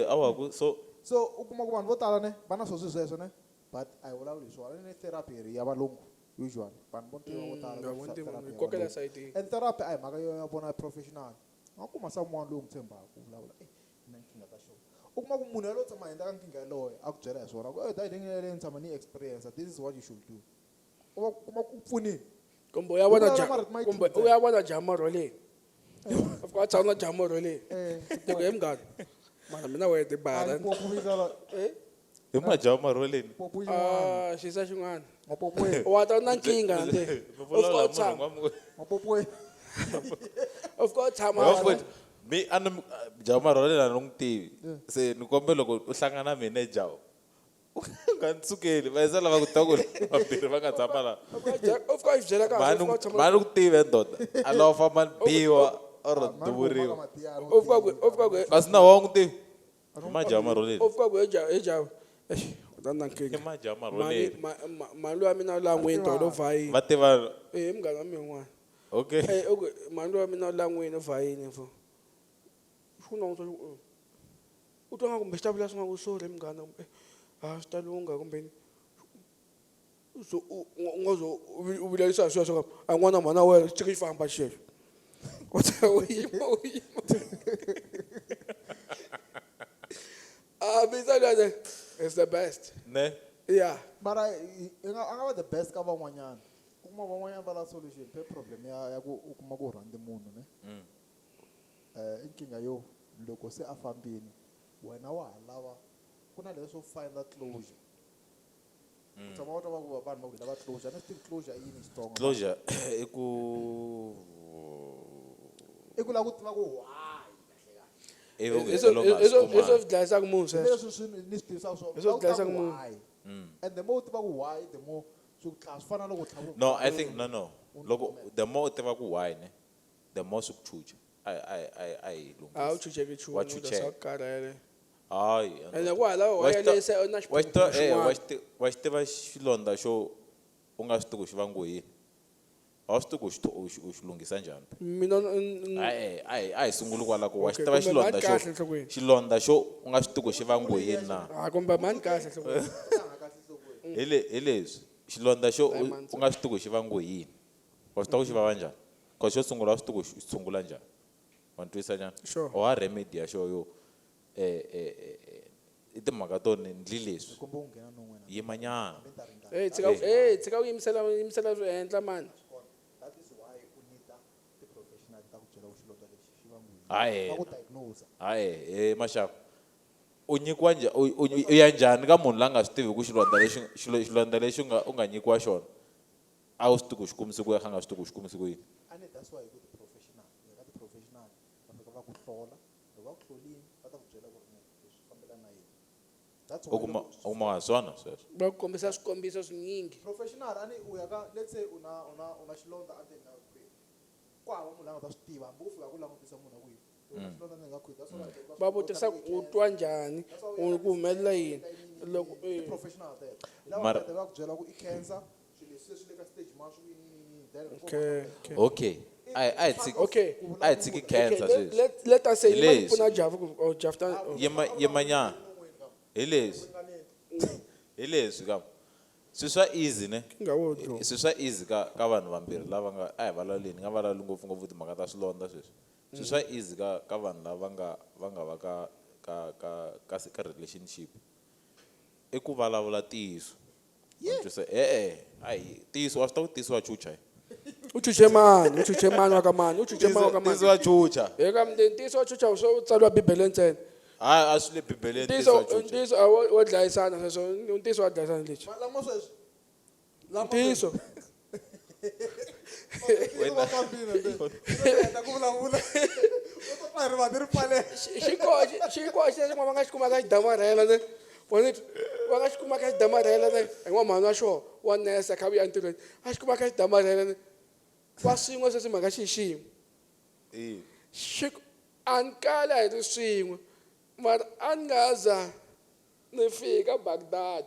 a wa ku, so So u kuma ku vanhu vo tala ne, va na swona swilo sweswo ne, but a hi vulavuli hi swona. Ni therapy hi ya valungu usually. Vanhu vo ntima vo tala Va va vo ntima, therapy hi ya kokela valungu. sayitini. And therapy a hi mhaka yo ya vona professional. U nga kuma someone loyi u n'wi tshembaka ku vulavula, na nkingha ta xona. U kuma ku munhu yaloye u tshama endla ka nkingha yaloye, a ku byela hi swona, ku, dai leyi leyi ni tshama ni yi experience, this is what you should do. U va kuma ku pfunile. Kumbe u ya vona Ku ja, vulavula marito ma yi kumbe thuntsa. u ya vona jamaroleni. U fika u tshama na jamaroleni. Loko hi munghana, mara mina wehe ti bara. Ai, popo yi sala. Hi majamaroleni. Popo yin'wana. Ah, xisa xin'wana. Mapopo ye. Wa ta na nkingha nte. Mi vulavula U fika u hi munhu tshama. wa mu- Mapopo ye. U fika u tshama. Wa futhi, mi a ni jamaroleni a ni n'wi tivi. Se ni kombela loko u hlangana na mina jawu, u nga ni sukeli, va yisa lava ku ta ku vambirhi va nga tshama laha. U fika u fika u yi byela kahle, u Mhani fika u tshama. mhani ku tive ndoda. A lava famba ni biwa or Mhani ku duvuriwa. huma ka Matiyani, U fika ku, u fika ku, Kasi na wa n'wi tivi? I majamaroleni. u fika ku hi jawu. Eish, u ta na nkingha. I majamaroleni. Mali wa mina u lan'wini tolo vhayini. Va tiva. Munghana wa mina un'wana. Okay. U ku mali wa mina u lan'wini vhayini mfo. Xi ku languta xi ku u twa nga kumbe xi ta vula swi nga ku sorry munghana kumbe a swi ta lungha kumbe yini. So u nga zo u vilerisa hi sweswo a n'wana mhana wena xi tshike xi famba xexo. U ta u yima u yima. Ah, bisa lwana is the best. Ne? Yeah. Mara i nga a nga va the best ka van'wanyana. U kuma van'wanyana va lava solution pe problem ya ku u kuma ku rhandzi munhu ne. I nkingha yo loko se a fambini wena wa ha lava ku na leswo find that closure. U tshama u twa va ku vanhu va ku hi lava closure. A ni swi tivi closure i yini hi Xitsonga. Closure i ku I ku lava ku tiva ku why kahle kahle. Ivi u Hi swo hetelela u nga hi swi swo hi swo kumanga. dlayisaka munhu sweswo. Leswi swi ni swi tivisaka swona. Hi swo U lava ku tiva dlayisaka ku munhu. why. And the more u tiva ku why, the more swi ku tlhava swi fana na loko u tlhava No, I think no no. Loko the more u tiva ku why ne, the more swi ku chucha. A hi A wu lunghisi. chucheki nchumu Wa u ta chucheka. swa ku karhele. Hayi. Ene kwalaho Wa xi yaleyo se u na wa xi xiphiqo tiva- xin'wana. wa xi tiva xilondza xo u nga swi tivi ku xi vangiwe hi yini? A wu swi tivi ku u xi lunghisa njhani. Mina A hi sunguli kwala ku wa xi Okay, tiva kumbe xilondza mhani xo kahle enhlokweni. xilondza xo u nga swi tivi ku xi vangiwe hi yini na. Ah, kumbe mhani kahle enhlokweni. Hi le hi leswi xilondza xo Diamonds. u nga swi tivi ku xi vangiwe hi yini. Wa swi tiva ku xi vava njhani? Cause xo sungula wa swi tivi ku xi tshungula njhani. Wa ni twisisa nyana? Sure. U ha remedy ya xo yo i timhaka to ni ndli leswi. Kumbe u nghena non'wini. Yima nyana. Mi ta ringana. Eh, tshika eh tshika u yimisela swi endla mani. That is why u need ti-professional ta ku byela ku xilondza lexi xi vangiwe hi yini. Hayi. Va ku diagnose. Hayi, maxaka. U nyikiwa u ya njhani ka munhu la nga swi tivi ku xilondza lexi xilondza lexi u nga nyikiwa xona? A wu swi tivi ku xi kumisi ku yini, a nga swi tivi ku xi kumisi ku yini. A ni that's why hi ku ti-professional, u ya ka ti-professional va fika va ku hlola, loko va ku hlolini va ta ku byela ku ri no, leswi fambelana na yini. That's why U kuma loko u kuma swona sweswo. Va ku kombisa swikombiso swinyingi. Professional a ni u ya ka let's say u na xilondza endzeni ka khwiri. Ku hava munhu la nga ta swi tiva hambi u fika ku langutisa munhu a ku yini. U na xilondza endzeni ka khwiri. That's why Va vutisa ku u twa njhani, u ku humelela yini. Loko Ti professional teto. Hi lava Mara va va ku byela ku i cancer, swilo leswi se swi le ka stage mani swi ku yini yini yini. Then Okay, okay. Okay. A hi tshiki Okay. A hi tshiki cancer Okay, sweswi. let us say Hi yima leswi. pfuna Jafu ku oh Jafu ta oh. Yima yima nyana. Hi leswi. Hi leswi ka. Swi swa easy ne? Nga wo dlo. Swi swa easy ka vanhu vambirhi lava nga a hi vulavuleni, ni nga vulavuli ngopfu ngopfu timhaka ta swilondza sweswi. Swi swa easy ka vanhu lava nga va ka relationship. I ku vulavula ntiyiso. Wa twisisa? E-e, a hi ntiyiso, wa swi tiva ku ntiyiso wa chucha. U chuche mani, u chuche mani wa ka mani, u chuche mani wa ka mani. Ntiyiso wa chucha. Hi ka ntiyiso wa chucha swo tsariwa Bibeleni ntsena. Hayi, a swi le Bibeleni ntiyiso wa chucha. Ntiyiso a wo dlayisana sweswo, ntiyiso wa dlayisana lexi. Lama sweswi. Lama Ntiyiso. Wena va fambile nde. Heta ku vulavula. U ta twa rivanti ri pfaleka. Xi ko xi xin'wana va nga xi kuma ka xidamarhela ne. Wa ni va nga xi kuma ka xidamarhela ne. Hi n'wa mhani wa xona wa nesa kha vuya entirhweni. A xi kuma ka xidamarhela ne. Wa swin'we sweswi mhaka xi xin'we. Xi a ni kala hi ri swin'we. Mara a ni nga za ni fika Baghdad.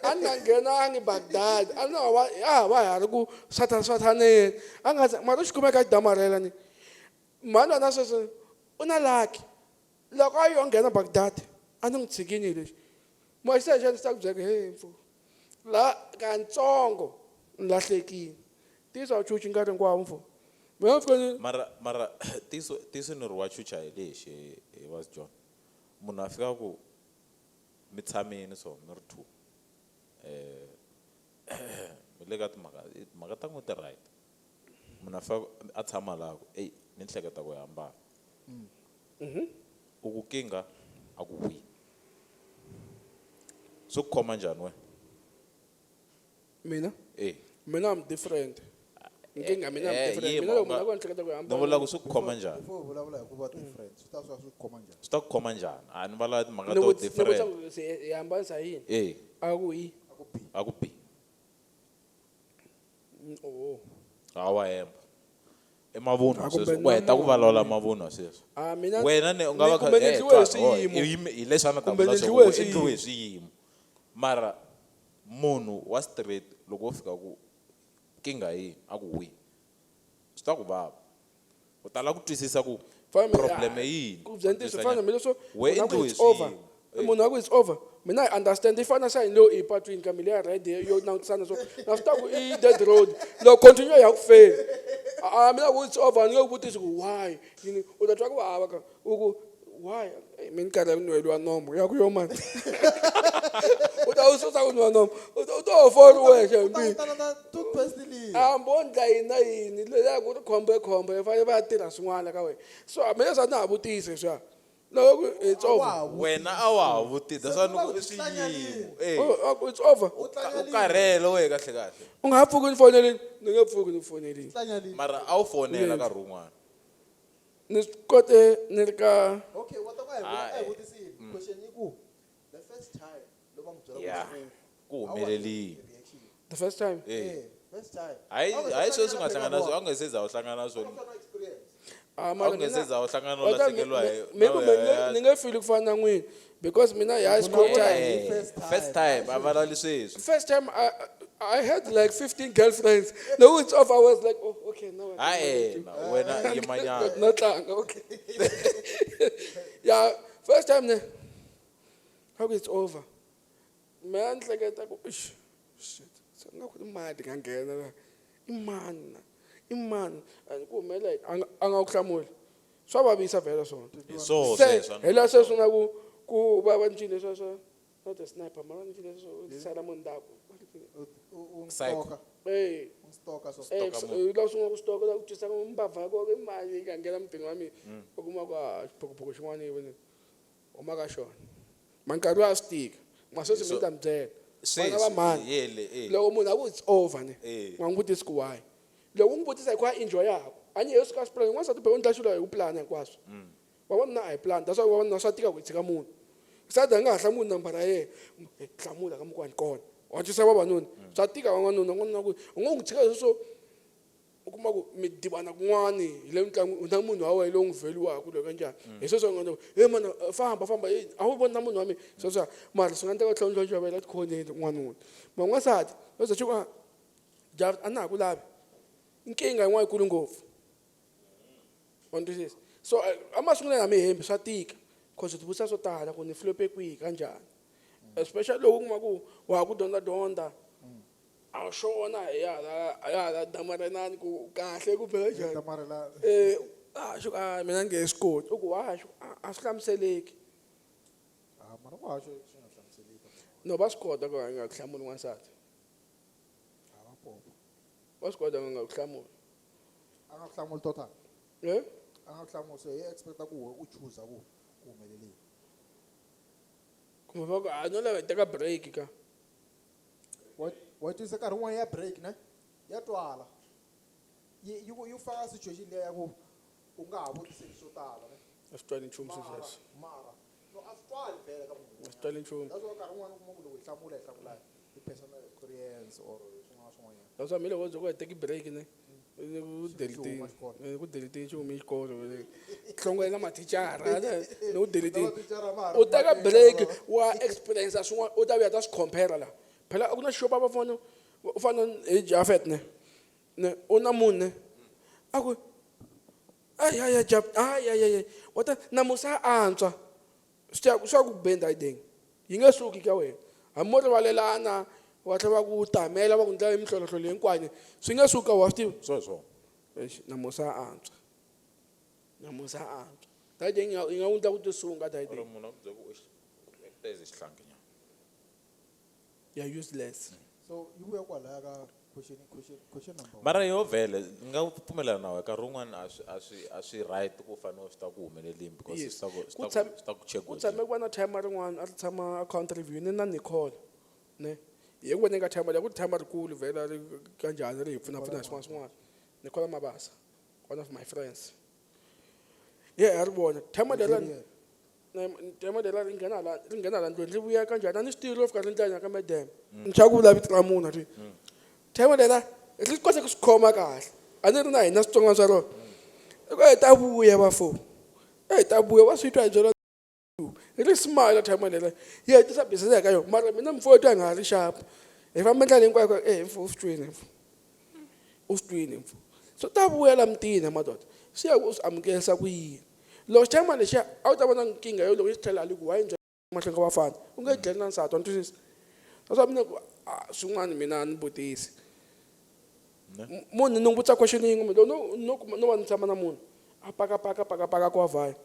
A ni nga nghenangi Baghdad. A ni wa a va ha ri ku swathaneni. A nga za mara u xi kumeka xidamarhela ni. Mhani wa na sweswi u na lucky. Loko a yo nghena Baghdad a ni n'wi tshikini lexi. Moya xi ta ku byela ku he mfo. La katsongo ni lahlekile. Ntiyiso a wu chuchi nkarhi hinkwawo mfo. Mina ni fika ni Mara ntiyiso ni ri wa chucha hi lexi hi was John. Munhu a fika ku mi tshamini so mi ri two. Mi le ka timhaka ta n'we ti right. Munhu a fika a tshama laha ku, ey, ni hleketa ku hambana. U ku kinga a ku wi. Swi ku khoma njhani wena? Mina? Eh. Mina I'm different. Nkingha mina I'm different. Yima, Mina loko u nga munhu a ku ni hleketa ku hambana. Ni vula ku swi ku khoma njhani? Before u vulavula hi ku va different, swi ta swi ku khoma njhani? Swi ta ku khoma njhani? A ni vulavula timhaka Ni to vutisa different. ku se hi hambanisa hi yini? Eh. A ku yi. A ku B. A ku B. Oh. Ha wa hemba. I mavunwa A kumbe sweswi. U heta ku na vulavula mavunwa sweswi. A mina Wena ne u nga ni va kha kumbe ni eh, endliwe hi twa, oh, swiyimo. i yime, hi leswi a ni ta Kumbe vula ni swa endliwe ku hi u endliwe hi swiyimo. swiyimo. Mara munhu wa straight loko wo fika ku nkingha yini a ku wi. Swi ta ku vava. U tala ku twisisa ku Problem yini? Ku byela ntiyiso fana mina swo We munhu a ku endliwe it's over. swin'we. Munhu a ku it's over. Mina I understand i fana sayini leyo epatwini ka mile ya red yo langutisana so na swi tiva ku i dead road loko continue ya ku feni a mina ku it's over ni nge ku vutisi ku why yini u ta twa ku vava ka u ku why mi ni karhi nweliwa nomo ya ku yo mani u ta u susa ku nwa nomo u ta ho fori wexe U ta tala na toothpaste liya. Hambi wo ndla yini na yini leya ku ri khombo i khombo i fanele va ya tirha swin'wana ka wena so mina swa na ha vutisi leswiya loko ku it's over Wena a wa ha vutisa Se swa ku va ni ku ku i swiyimo. tlanyalini. Eh. Oh, oh, it's over U U tlanyalini. karhele wehe kahle kahle. U nga ha pfuki ni fonelini ni nge pfuki ni fonelini. Tlanyalini. Mara a wu fonela nkarhi wun'wana. Ni swi kote ni ri ka Okay, wa ta ku a hi Ah, a hi eh. vutisile. Question yi ku the first time loko va n'wi byela ku Yeah. it's over, Ku how was humelelini. the reaction? The first time. Eh. Eh, first time. Hayi A wu nga se hayi sweswi u nga hlangana hlangana na na swona, a wu nga se za u hlangana na swona. phela experience. Ah, A mara wu nga se mina- za u hlangana no Wa ta lahlekeriwa hi mi ku mi ni nge fili ku fana na n'wina because mina hi high school Vona- time. Eh, First time. First time a vulavuli sweswi. First time I had like 15 girlfriends. No, it's off. I was like, oh, okay, now I can Hayi manage you. na wena yimanyana. No tlanga, okay. Yeah, first time ne. How it's over. Man, hleketa ku ish shit. Se nga ku i mali nga nghena la. I mani na? I mani? And ku humelela a nga ku hlamuli. Swa vavisa vhela swona. Hi swoho Se sweswo. hi laha sweswi nga ku ku va va ncini leswiya swa not a sniper mara ncini leswi swo sala munhu ndzhaku. U n'wi Psycho. stalker. Eh. U n'wi stalker so. Eh, Stoka munhu. la sungula ku stoka la ku twisa mbabva ko i mali yi nga nghena mutini wa mina u kuma ku a xiphukuphuku xin'wana yi vone huma ka xona ma nkarhi wa swi tika ma sweswi mi ta mi byela vana va Sweswi mhani yele eh. loko munhu a ku it's over ne Eh. u nga n'wi vutisi ku why loko u n'wi vutisa hi ku a enjoyaka a ni yesu ka swi plan n'wansati phela u ndla xilo hi ku plan hinkwaswo vavanuna a hi plan that's why vavanuna swa tika ku hi tshika munhu sada a nga ha hlamuli nambara ya yena hlamula ka mukwani kona wa twisa vavanuna swa tika van'wanuna n'wanuna ku u ngo n'wi tshika sweswo u kuma ku mi dibana kun'wani hi le mitlangu na munhu wa wena lowu n'wi vheliwaka loyi kanjhani hi sweswo nga ta ku he mana famba famba eh, a wu voni na munhu wa mina sweswo mara swi nga endleka u tlhela u ndlondlovela tikhoneni n'wanuna ma n'wansati yo ze xi ku a a na ha ku lavi nkingha yin'wana yikulu ngopfu wa ni twisisa so emasungulweni a mi hembi swa tika cause ti vutisa swo tala ku ni flope kwihi kanjhani especially loko u kuma ku wa ha ku dyondza dyondza a wu xona hi hala damarenani ku kahle kumbe kanjhani Damarela. eh a xi ku a mina nge swi koti u ku wa xi ku, a swi hlamuseleki Ah, mara ku haxa swi nga hlamuseleki. no va swi kota ku nga ku hlamuli n'wansati Ah, va popa. Va swi kota ku nga ku hlamuli. A nga ku hlamuli total. Eh? A nga ku hlamuli so hi expecta ku we u choosa ku ku humeleleni. Kumbe va ku a no lava hi teka break ka. Wa twisa nkarhi wun'wana ya break ne ya twala yi ku yi faka situation liya ya ku u nga ha vutiseli swo tala ne A swi twali nchumu swilo mara sweswo. mara no a swi twali vhele ka munhu A swi twali nchumu. that's why nkarhi wun'wana u kuma ku loko hi hlamula hi hlamula hi personal experience or swin'wana na swin'wanyana That's why mina loko ku hi teki break ne. Ni ku deletini. huma xikolo. Ni ku deletini xi hume xikolo. Hlongwela mathicara. Ni ku deletini. Na mathicara ma ha ri U teka maningi break lava. wa experience swin'wana u ta vuya ta swi compare la. Phela a ku na xopa va fana u fana hi Jafet ne. Ne u na munhu ne. A ku ay ay ay Jaf ay ay ay wa ta namusa antswa. Swi swa ku benda ideng. Yi nge suki ka wena. Hambi mo rivalelana wa tlhela va ku tamela va ku ndlela mintlhontlho hinkwayo swi nge suka wa swi tiva. Sweswo. Eish, namusa antswa. Namusa antswa. Dayideng yi nga yi nga n'wi endla ku tisunga Oro dayideng. munhu a ku byela ku u actor xihlangi nyana. Ya useless. So yi vuya kwalaya ka question number one. Mara yo vhele ni nga pfumelana na wena nkarhi wun'wani a swi a swi a swi right ku fanele swi ta ku humeleleni because Yes. swi ta ku Ku tshame- swi ta ku Ku tshame ku va na timer rin'wana a ri tshama account review ni na Nicole ne. Hi ku voneni ka timer leyi ku timer rikulu vhela ri kanjhani ri hi pfunapfuna hi swin'wana swin'wana. Nicole Mabasa, one of my friends. Ye a ri vona timer leri timer leri ri nghena hala ri nghena hala ndlwini ri vuya kanjhani a ni swi tivi ro fika ri ndlanya ka madam. Ni chava ku vula vito ra munhu ri. Timer leri ri kota ku swi khoma kahle. A ni ri na hina switsongwana swa rona. I ku hi ta vuya vafo. Hi ta vuya va swi twa hi byela ri smile timer leri yi hetisa business ya ka yona mara mina mfowethu a nga ha ri sharp. Hi famba ndlela hinkwayo eh mfo u swi twini mfo. U swi twini mfo. So ta vuya la mutini madoda. Swi ya ku u swi amukelisa ku yini. Loko xichayimani lexiya a wu ta vona nkingha yo loko xi tlhela ali ku why njhe mahlweni ka vafana u nge dleli na nsati wa ni twisisa. That's why mina ku ah, swin'wana mina a ni vutisi. Munhu ni n'wi vutisa question yin'we loko no no kuma no va ni tshama na munhu a paka paka paka paka ku wa vhaya.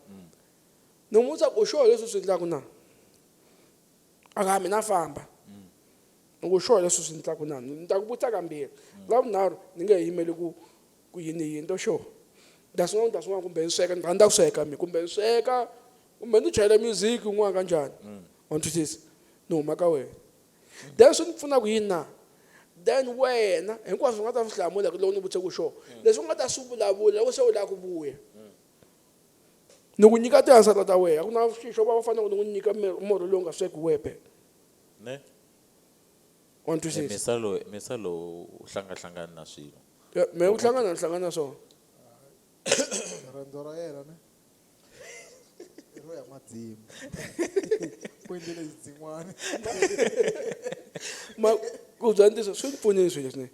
Ni n'wi vutisa ku u sure leswi u swi endlaka na? A nga mina famba. Ni ku sure leswi swi endlaka na? Ni ta ku vutisa kambirhi. La vunharhu ni nge he yimeli ku ku yini yini to sure. Ni ta swin'wana ni ta swin'wana kumbe ni sweka ni rhandza ku sweka mina kumbe ni sweka kumbe ni chayela music un'wana kanjhani. Wa ni twisisa? Ni huma ka wena. Then swi ni pfuna ku yini na? Then wena hinkwaswo u nga ta swi hlamula loko ni vutise ku sure. Leswi u nga ta swi vulavula loko se u lava ku vuya. Ni ku nyika ti-answer ta wena a ku na xilo xo va va fanele ni ku nyika murhi lowu nga swekiwe phela. Ne? Wa ni twisisa? Misa lowu misa lowu u hlangahlangani na swilo. Ya, mehe ku hlangana ni hlangana na swona. Riendzo ra yena ne i ro ya madzimu ku endlele xidzin'wana. Ma ku bya ntiyiso swi ni pfunile swilo leswi ne.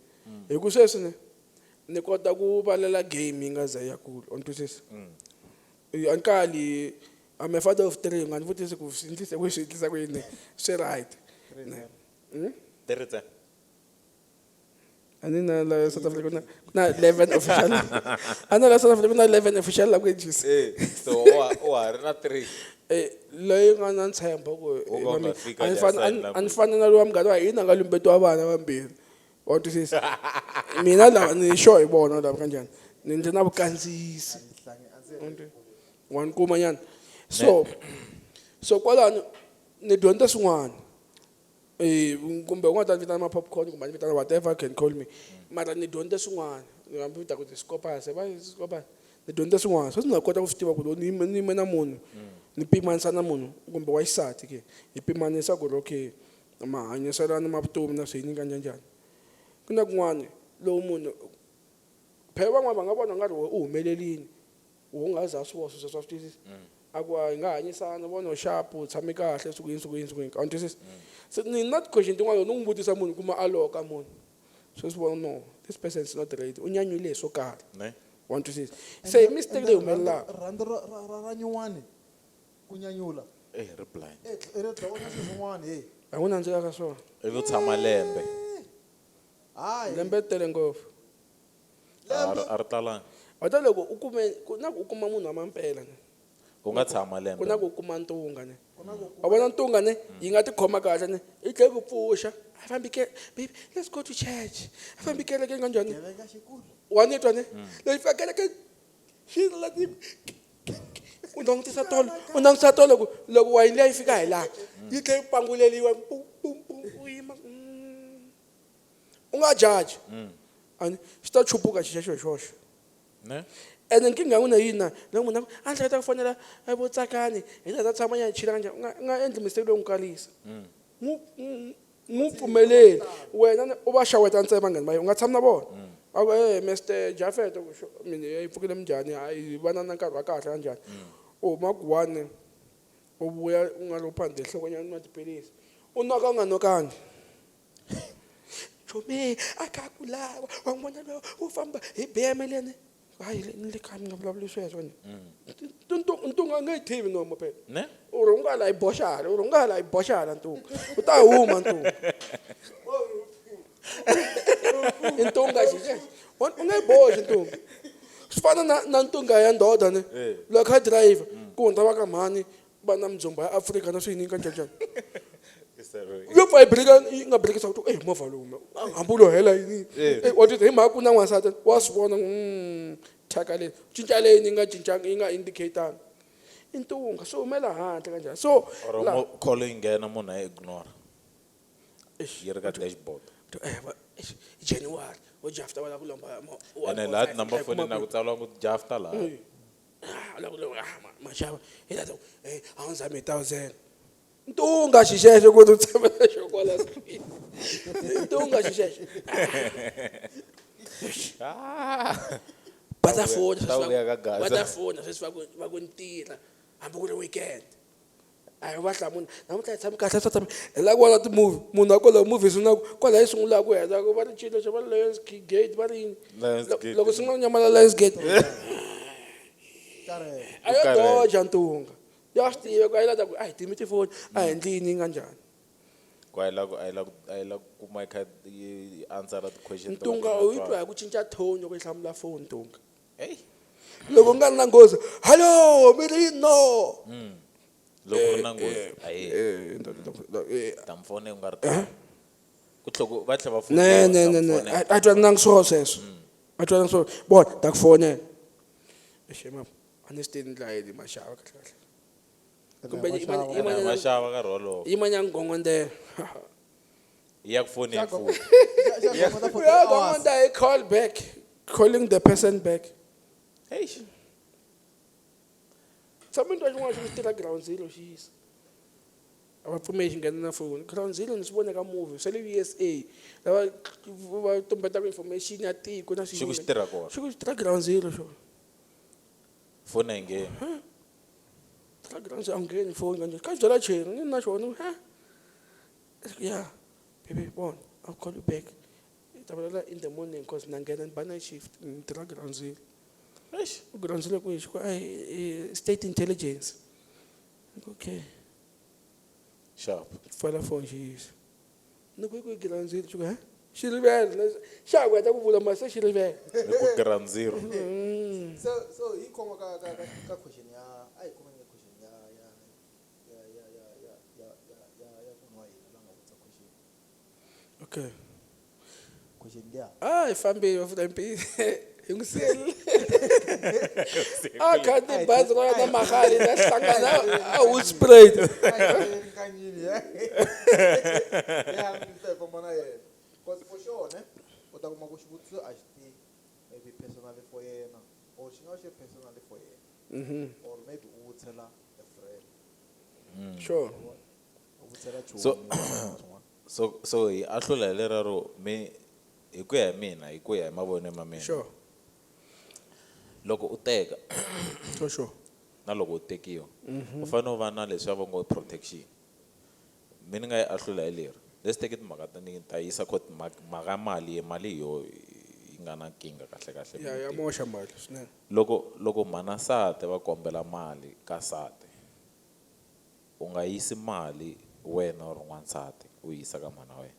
Hi ku sweswi ne ni kota ku valela game yi nga za ya kula wa ni twisisa. A ni kali I'm a father of three u nga ni vutisi ku swi endlise ku swi endlisa ku yini swi right. Three ntsena. A ni na la South Africa ku na ku na 11 official. A na la South Africa ku na 11 official languages. Eh, so wa wa ha ri na three. Eh, leyi nga na ntshembo ku Wo ka u nga fika a ni le fani sign a ni language. fani na lowa munghana wa hina a nga lumbetiwa vana vambirhi. Wa twisisa? Mina lava ni sure hi vona lava kanjhani. Ni ndzi na vukandziyisi. Wa ni kuma nyana. So so kwalano ni dyondze swin'wana. Eh kumbe u nga ta ni vitana ma-popcorn kumbe a ni vitana whatever can call me. Mara ni dyondze swin'wana. Ni nga vita ku ti-scopas va scopas. Ni dyondze swin'wana. Sweswi ni nga kota ku swi tiva ku loko ni yime ni yime na munhu ni pimanisa na munhu kumbe wa xisati ke hi pimanisa ku ri okay mahanyiselo ma vutomi na swi yini kanjhaninjhani. Ku na kun'wana lowu munhu phela van'wana va nga vona nga ri u humelerile u nga za swi vona sweswo swa swi twisisa. A ku hi nga hanyisana vona u xapu u tshame kahle swi ku yini swi ku yini swi ku yini a ni twisisa. Se ni na ti-question tin'wana loko ni n'wi vutisa munhu kuma a loka munhu sweswi vona no this person is not ready u nyanyule hi swo karhi. Ne? Wa ni twisisa. Se i mistake leyi humelelaka. Rhandzu ra ra ra ra nyuwani ku nyanyula. Eh, ri blind. Eh, ri dlaya na swilo swin'wana hey. A ku nandzika ka swona. Ivi u tshama lembe. Hayi. Lembe ri tele ngopfu. A ri talanga. Wa ta loko u kume ku na ku u kuma munhu wa mampela ne. U nga tshama lembe. Ku na ku kuma ntunga ne. Wa vona ntunga ne yi nga tikhoma kahle ne yi tlhela ku pfuxa. A fambi ke baby let's go to church. A fambi kerekeni kanjhani? Wa ni twa ne? Leyi fika kerekeni xi la ti u langutisa tolo u langutisa tolo ku loko wayini liya yi fika hi laha yi tlhela yi panguleliwa pum pum pum u yima u nga judge. Ani xi ta chupuka xi xexo hi xoxe. Ne? Ene nkingha ya n'wina yini na loko munhu a ku a ni hleketa ku fonela vo Tsakani hi ta tshama nyana hi chila kanjhani u nga u nga endli mistake leyo n'wi kalisa. N'wi n'wi pfumeleli wena u va xeweta ntsena vanghana va yena u nga tshami na vona. A ku e Mr Jafet mina yi pfukile minjhani hayi va na na nkarhi wa kahle kanjhani. U huma ku one u vuya u nga ri u phande nhloko nyana nwa tiphilisi u nwaka u nga nwakangi. Chomi a kha ku lava wa n'wi vona loyi u famba hi BM leni hayi ni le kaya mi nga vulavuli sweswo ni. Ntunga a nge yi tivi nomu phela. Ne? U ri u nga la yi boxa hala u ri u nga la yi boxa hala ntunga u ta huma ntunga. I ntunga xi u nge yi boxi ntunga. Swi fana na na ntunga ya ndodha ne loko a kha driver ku hundza va ka mhani va na mindzhumba ya Afrika na swi yini kanjhaninjhani. Yo pfa yi brika yi nga brikisa ku eh movha lowu hambi u lo hela yini. Wa twisisa hi mhaka ku na n'wansati wa swi vona thyaka leyi cinca leyi yi nga cincanga yi nga indicate-angi. I ntunga swi humela handle kanjhani so Or la call yi nghena munhu a yi ignore. Yi ri ka dashboard. Eh va eish January vo Jafta va lava ku lomba Ene laha number phone na ku tsariwa ku Jafta laha. Ah la ku ah maxava hi la eh a wu zami hi 1000. Ntunga xixexo ku u tshama na xo kwala screen. Ntunga xixexo. Va ta fona Ta vuya ka Gaza. va ta fona sweswi va ku va ku ntirha hambi ku ri weekend. A hi va hlamula namuntlha hi tshami kahle swa tshami hi lava ku vona ti-movie munhu a kwala movie sungula kwala yi sungulaka ku heta va ri cilo xa va Lions Gate va ri yini Lions Gate. loko sungula ku nyamala Lions Gate. Karhele. A yo Karhele. doja ntunga ya swi tiva ku a yi la ta ku a hi timi tifoni a hi endli yini yi nga njhani. Ku a yi la ku a yi la ku a yi la ku kuma yi kha yi answer ti-question ta Ntunga va u ti yi nga twa hi ku cinca tone loko yi hlamula foni ntunga. Hey. Loko u nga ri na nghozi, hallo, mi ri no. Loko ku ri na nghozi ayi Eh, ta mi fone u nga ri tano. Ku tlhe ku va tlhela va ne fonela, ne ta ne mi ne fonela. A twanangi swona sweswo, a twanangi swona. Bona ta ku fonela exema, a ni swi tivi ni dlayeni maxava kahle kahle. Kumbe Ene a va xava nkarhi wolowo. Yimanyana ngongondela. Yi ya ku foneni futhi. Ya gongonda hi call back, calling the person back. Eish. Tshama ni twa xin'wana xi tirha ground zero xi yisa. A va pfumeli xi nghena na foni. Ground zero ni swi vone ka movie swa le USA, lava va tumbetaka information ya tiko na Xi ku xi tirha kona. Xi ku xi tirha ground zero xona. Foni a yi ngheni. Tirha ground zero a wu ngheni foni kanjhani? Ka byela cheri ni na xona ha. Yeah, baby, bona, I'll call you back. Ta vulavula in the morning cause na nghena ni ba night shift, ni tirha ground zero. Eish. Ground zero kwihi? Xi ku ai state intelligence. Okay. Sharp. Pfala phone xi yisa. Ni ku hi ground zero xi ku ha? Xi rivele, xa ha ku heta ku vula mara se xi rivele. Ni ku ground zero. So hi khoma ka ka ka ka question ya a hi khomeni ka question ya ya ya ya ya ya ya ya ya ya munhu wa hina la nga vutisa question. Okay. Question liya. Ah, hi fambile va futa mpisi. Hi n'wi siyele. A khandziye bazi ra na mahali na hlangana a Hoedspruit. Nkanyini ya. Ya ni ta famba na yena. Cause for sure ne u ta kuma ku xivutiso a xi ti maybe personally for yena or xi nga va xi ri personally for yena. Or maybe u vutisela a friend. Sure. U vutisela chomi. So so hi ahlula hi leraro mi hi ku ya hi mina, hi ku ya hi mavonelo ma mina. Sure. Loko u teka Sure, sure. na loko u tekiwa, u fanele u va na leswiya va ngo protection. Mi ni nga yi ahlula hi leri. Let's take it mhaka ta ni ta yisa court mhaka mali, mali hi yo yi nga na nkingha kahle kahle. Ya, ya moxa mali swinene. Loko mhana sati va kombela mali ka sati, u nga yisi mali wena u ri n'wansati u yisa ka mhana wena.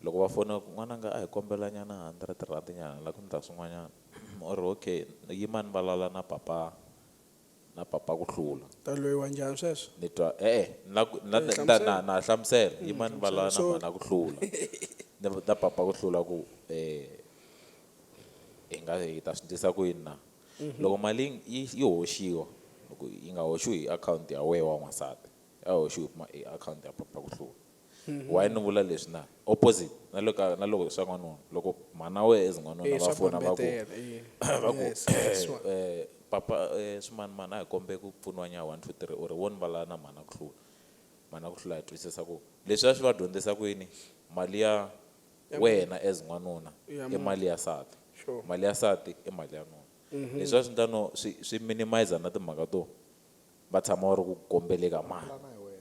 Loko va fona ku n'wananga a hi kombela nyana 100 rand nyana la ku ni ta swin'wanyana, u ri okay, yimani va lala na papa, na papa ku hlula. Ta loyiwa njhani sweswo? Ni twa, e-e, na ku, na, Eh, na, hlamusela. na, na hlamusela. Yimani va lala na Sorry. mhana ku hlula. Na papa ku hlula ku, hi nga hi ta swi endlisa ku yini na? Loko mali yi hoxiwa, loko yi nga hoxiwi hi akhawunti ya wena wa n'wansati, ya hoxiwi hi akhawunti ya papa ku hlula. Why ni vula leswi na? Opposite, na loko, na loko swa n'wanuna, loko mhana wa yena as n'wanuna Eh, va swa fona va ku, bambetela, eh. va ku, Yes, yes, one. papa, swimanimani a hi kombe ku pfuniwa nya 1 2 3, u ri wo ni valala na mhana ku hlula. Mhana ku hlula hi twisisa ku leswi a swi va dyondzisa ku yini, mali ya wena as n'wanuna Ya i munhu. mali ya sati. Sure. Mali ya sati i mali ya nuna. Leswi a swi endla no swi minimize na timhaka to va tshama va ri ku kombeleni ka mali.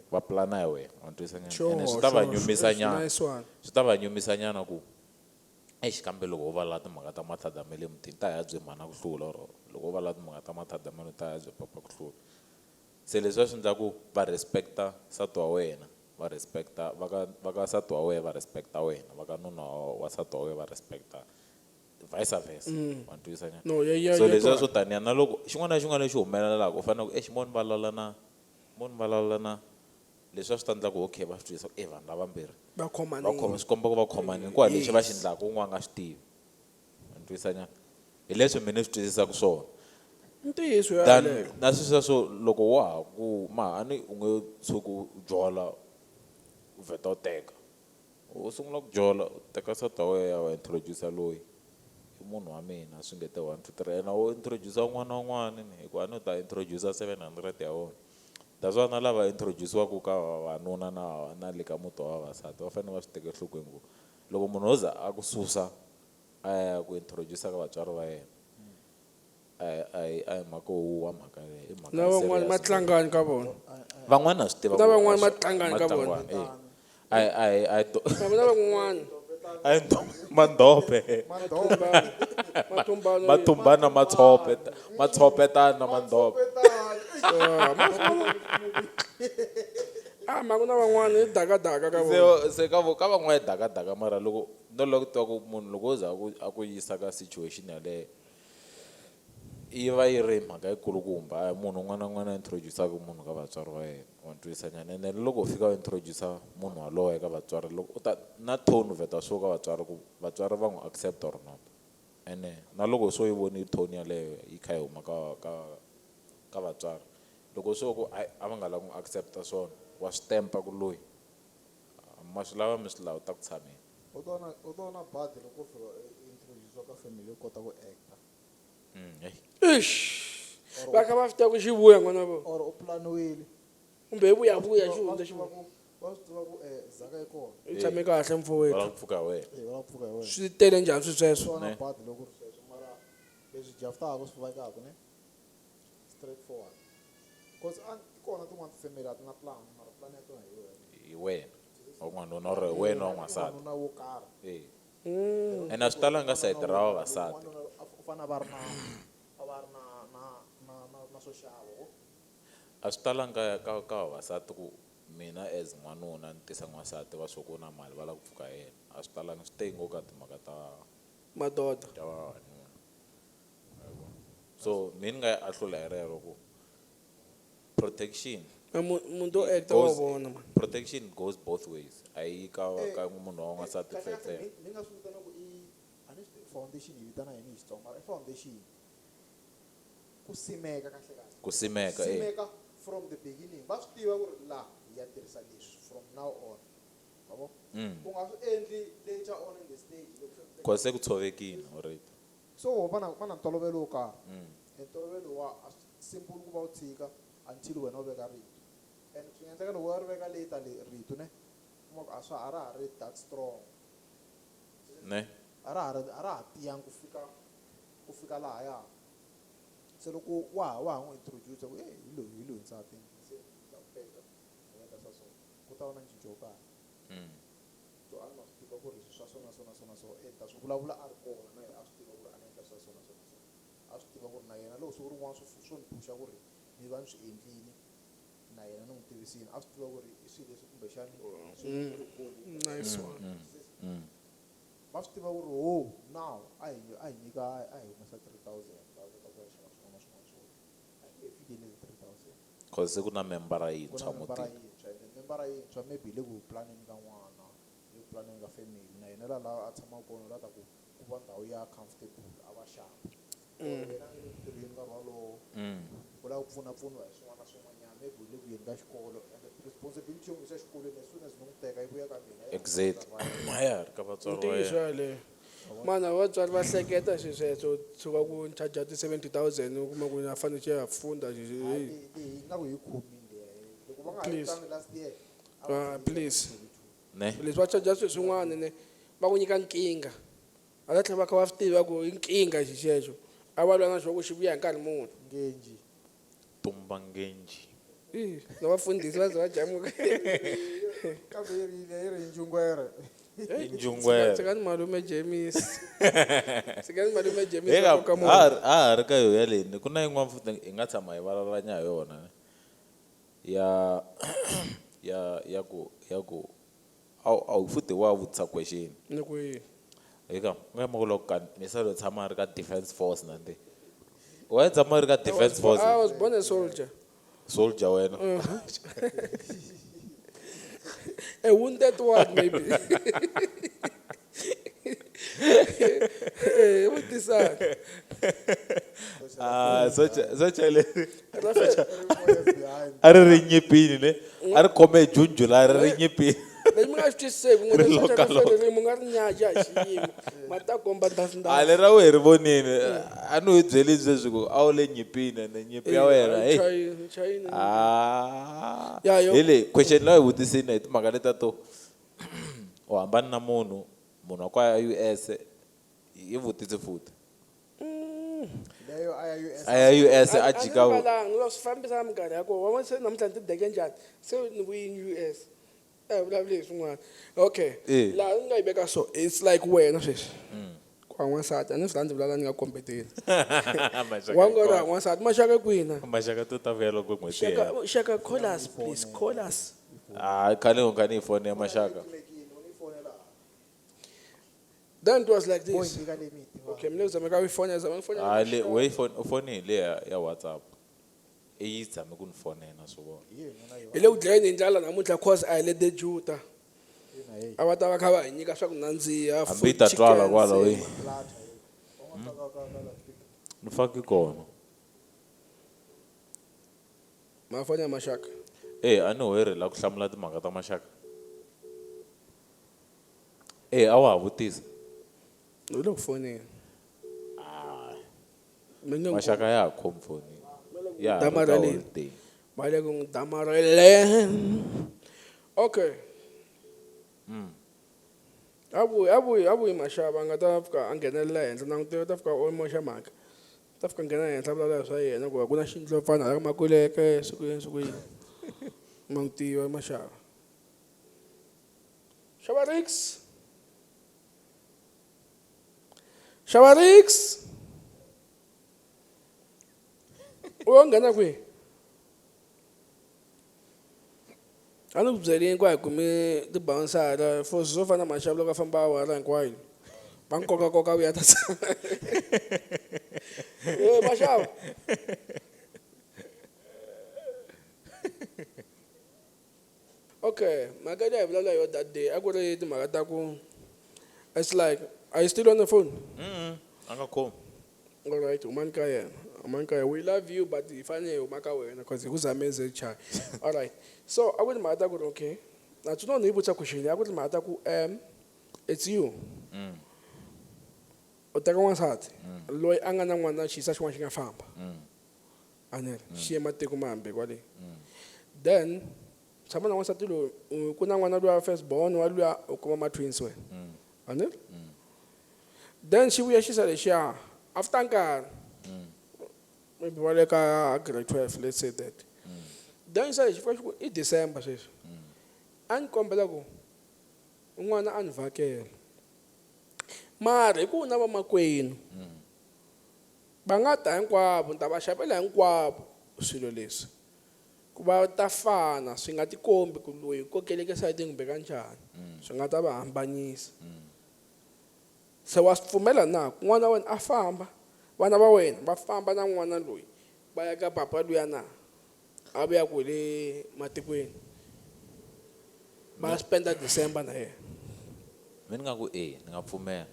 Va plana hi wena, wa twisisa nyana? Sure, Ene swi ta va sure, nyumisa sure. nyana. Nice one. Swi ta va nyumisa nyana ku, eish, kambe loko ho va la timhaka ta mathada ma le mutini, ta ya byi mhana ku hlula, or loko ho va la timhaka ta mathada ma le, ta ya byi papa ku hlula. Se leswi a swi endla ku va respecta nsati wa wena, va respecta, va ka, va ka nsati wa wena va respecta wena, va ka nuna wa nsati wa wena va respecta, vice versa. Wa twisisa nyana? No, yeah, yeah, So yeah, leswi go swo taniya na loko xin'wana na xin'wana lexi humelelaka, u fanele ku, eish, mo ni valala na, mo ni valala na, leswi a swi ta endla ku okay, va swi twisisa ku, vanhu lavambirhi Va khomanile. va khoma, swi komba ku va khomanile. Hikuva lexi va xi endlaka un'wana a nga swi tivi. Wa twisisa nyana? Hi leswi mina ni swi twisisaka swona. Ntiyiso ya Than yaleyo. na sweswiya swo loko wa ha ku ma a ni u nge tshuki u jola u vheta u teka. U sungula ku jola, u teka nsati wa wena wa introduce loyi. I munhu wa mina, swi nge te 1 2 3. Ene u introduce un'wana na un'wana ni, hikuva a ni u ta introduce 700 ya wona. That's why na lava introduce-waku ka vavanuna na le ka muti wa vavasati va fanele va swi teka enhlokweni ku loko munhu o za a ku susa a ya ku introduce ka vatswari va yena, a hi mhaka yo huwa mhaka leyi, i mhaka Na ya van'wana serious. matlangani ka vona. Van'wana na swi tiva Na ku van'wana a swi matlangani ka vona. matlangani, eh. A hi, a hi, a hi to- Na van'wana. A mandhope. Mandhope. Mathumbano. Mathumbana matshope matshopetana mandhope. Ah, ma ku na van'wana i dakadaka ka vona. Se se ka vo ka van'wana dakadaka mara loko no loko twa ku munhu loko o za a ku yisa ka situation yaleyo yi va yi ri mhaka yikulukumba. A hi munhu un'wana na un'wana a introduce-aka munhu ka vatswari va yena, wa ni twisisa nyana. Ene loko u fika u introduce munhu waloye ka vatswari, loko u ta na tone u vheta swo ka vatswari ku vatswari va n'wi accept or not. Ene na loko so yi voni tone yaleyo yi kha yi huma ka vatswari, loko swo ku a a va nga lavi ku n'wi accept-a swona, wa swi tempa ku loyi ma swi lava mi swi lava u ta ku tshameni. U ta vona badi loko u fika u introduce ka family, u kota ku acta. Hey. Ish. Va kha va swi tiva ku xi vuya n'wana vo. Or u planiwile. Kumbe hi vuyavuya xi Va hundza swi xi tiva vuya. ku va swi tiva ku zaka yi kona. U tshame kahle Va mfowethu. lava ku pfuka hi wena. Eh, va lava ku pfuka hi wena. Swi tele njhani swi sweswo? Swi vona Ne. badi loko ri sweswo, mara leswi jaftaka swi vekaka ne straight forward, cause a ti kona tin'wana tifamily a ti na plan, mara plan ya tona hi wena. Hi wena wa n'wanuna or hi wena wa n'wansati. N'wanuna wo karhi. Eh. Ene a swi talanga sayiti ra vavasati. N'wanuna u fanele a va ri na a va ri na swo xava. A swi talanga ka vavasati ku mina as n'wanuna ni tisa n'wansati va swo ku na mali va lava ku pfuka hi yena. A swi talanga, swi tele ngopfu ka timhaka ta Madoda. ta vavanuna. So mina ni nga yi ahlula hi rero ku protection Na munhu to acta wa vona man. Protection goes both ways. A yi ka munhu wa n'wansati Kahle kahle, ntsena. ni nga swi vitana ku i a ni swi tivi foundation yi vitana yini hi Xitsonga, mara i foundation ku simeka kahle kahle. Ku simeka, eh. Simeka from the beginning, va swi tiva ku ri laha hi ya tirhisa leswi from now on, wa vo. U nga swi endli later on in the stage loko se ku Cause se ku tshovekile already. So va na ntolovelo wo karhi. E ntolovelo wa a swi simple ku va u tshika until wena u veka rito, and swi nga endleka loko wa ri veka later le rito ne kuma ku a swa a ra ha ri that strong. Ne? A ra ha tiyangi ku fika lahaya. Se loko wa ha n'wi introduce ku, "Hey, hi loyi nsati se ta ku teka hi endla swa so," ku ta va na cinco wo karhi. So a ni ma swi tiva ku ri swa so na so na so na so, e ta swi vulavula a ri kona na yena, a swi tiva ku ri a ni endla swa so na so na so, a swi tiva ku ri na yena loko siku rin'wana swo ni phusha ku ri ni va ni swi endlini, na yena ni n'wi tivisini, a swi tiva ku ri i swilo leswi kumbexani swi Nice one. Va swi tiva ku ri ho now a hi nyika a hi humesa 3000, va kota ku ya xava swin'wana na swin'wana swo a hi nge fikeleli 3000. Cause se ku na membara Ku yintshwa na membara mutini. yintshwa, and then membara yintshwa maybe hi le ku planeni ka n'wana, le ku planeni ka family, na yena laha a tshamaka kona u lava ta ku va ndhawu ya comfortable a va xava. Yena a nge le ku tirheni nkarhi wolowo, u lava ku pfunapfuniwa hi swin'wana na swin'wanyana, maybe u le ku yeni ka xikolo, and responsibility yo n'wi yisa exikolweni as soon as ni n'wi teka yi vuya ka mina. Exactly. A ya ha ri ka vatswari va Ntiyiso yena. yaleyo. Mana vatswari va hleketa xi sweswo, tshuka ku charge ti-70 000, u kuma ku a fanele ya funda. Leyi ingaku yi khomile leya, loko va nga ha Please. tlangi last year. Ah, please. Ne? Leswi va charge swilo swin'wana ne va ku nyika nkingha, a ta tlhela va kha va swi tiva ku i nkingha xi xexo a va lwa na xona ku xi vuya hi nkarhi muni. Ngenji. Tumba ngenji. Ih, na vafundhisi va ze va jamuka. Kambe yi ri njungwere. Njungwere. Tshikani malume James, tshikani malume James. Eka Va koka a munhu. ha ri ka yo yaleni ku na yin'wana futhi hi nga tshama hi vulavulanya hi yona ne? Ya ku a wu futhi wa vutisa question. Ni ku yini? Eka u nga yima ku loko ka misa lo tshama a ri ka defense force na nte wa ya tshama a ri ka defense force. I was born a soldier. Soldier wena. A wounded one maybe. Eh, vutisani. Ah, socha leri Rafael, a ri ri nyipini ne a ri khome junjula ri ri nyipini. Lexi mi nga xi twisiseki n'wina, Ri socha loka ra loka. ri mi nga ri nyaja hi xiyimo ma ta komba A ndhazi. leri ra wehe ri vonini, a ni hi byeli sweswi ku a wu le nyipini ene nyimpi ya wena, hey. Chayina. Ah. Ya, yo. Hi leyi question lawa hi vutisini hi timhaka leta to u hambani na munhu, munhu wa kwaya US yi vutise futhi. Leyo a ya US. A ya US a jika. Valanga swi fambisa minkarhi ya kona wa se namuntlha ni ti deke njhani se ni vuyini US. Eh vulavuli hi swin'wana. Okay. Eh. Laha ni nga yi veka so it's like wena sweswi. Kwa n'wansati a ni swi rhandzi vulavula ni nga kombeteli. Wa ngo ra n'wansati maxaka kwina. Maxaka to ta vuya loko n'hweti Xaka hela. xaka call us please call us. Ah, khale u nga ni foni ya maxaka. Then it was like Boy, this. nyika limit va. Okay, mina zama ka ifoni zama ifoni. Ah, le we phone foni le ya WhatsApp. I yi tshame ku ni fonela swi vona. Hi yena na yona. Hi le ku dlayeni hi ndlala namuntlha cause a hi le dejuta. Yena hey. A va ta va kha va hi nyika swa ku nandziha. Hambi yi ta twala kwala we. Plata hey. U nga faka ka la speaker. Ni faki kona. Mafoni ya maxaka. Eh, a ni weri la ku hlamula timhaka ta maxaka. Eh, a wa ha vutisa. U le ku foneni. Mi nge Maxaka ya ha khomi foni. Ya ha ri ka Damarheleni. holiday. Va le ku n'wi damarheleni. Okay. A vuyi a vuyi a vuyi maxava a nga ta fika a nghenelela henhla na ta fika o moxa mhaka. Ta fika a nghena henhla a vulavula hi swa yena ku a ku na xindlopfana hala ka makuleke siku yini siku yini. Ma n'wi tiva maxava. Xava Rix. Xava Rix. U yo nghena kwihi? A ni ku byelini ku a hi kumi tibawunsara for swo fana na maxava loko a famba awara hinkwayo va nkokakoka vuya ta tshama e maxava okay mhaka leyi hi vulavula hi yo that day a ku ri timhaka ta ku it's like are you still on the phone A nga khomi. all right humani ka yena humani ka yena we love you but hi fanele hi huma ka wena cause hi ku zameze chaya all right so a ku ri mhaka ta ku ri okay na tsundzuka ni yi vutisa question a ku ri mhaka ta ku it's you u teka n'wansati loyi a nga na n'wana xiyisa xin'wana xi nga famba a ni ri xi ye matiko mambe kwale then tshama na n'wansati loyi ku na n'wana luya first born wa luya u kuma ma-twins wena a ni ri then xi vuya xisa lexiya after nkarhi maybe va le ka grade 12 let's say that then xisa lexi fika xi ku i December sweswi a ni kombela ku n'wana a ni vhakela mara hi ku na vamakwenu va nga ta hinkwavo ni ta va xavela hinkwavo swilo leswi ku va ta fana swi nga tikombi ku loyi kokeleke sayitini kumbe kanjhani swi nga ta va hambanyisa se wa swi pfumela na ku n'wana wa wena a famba vana va wena va famba na n'wana loyi va ya ka papa luya na a vuya ku le matikweni va spenda December na yena Mina ni nga ku eh, ni nga pfumela.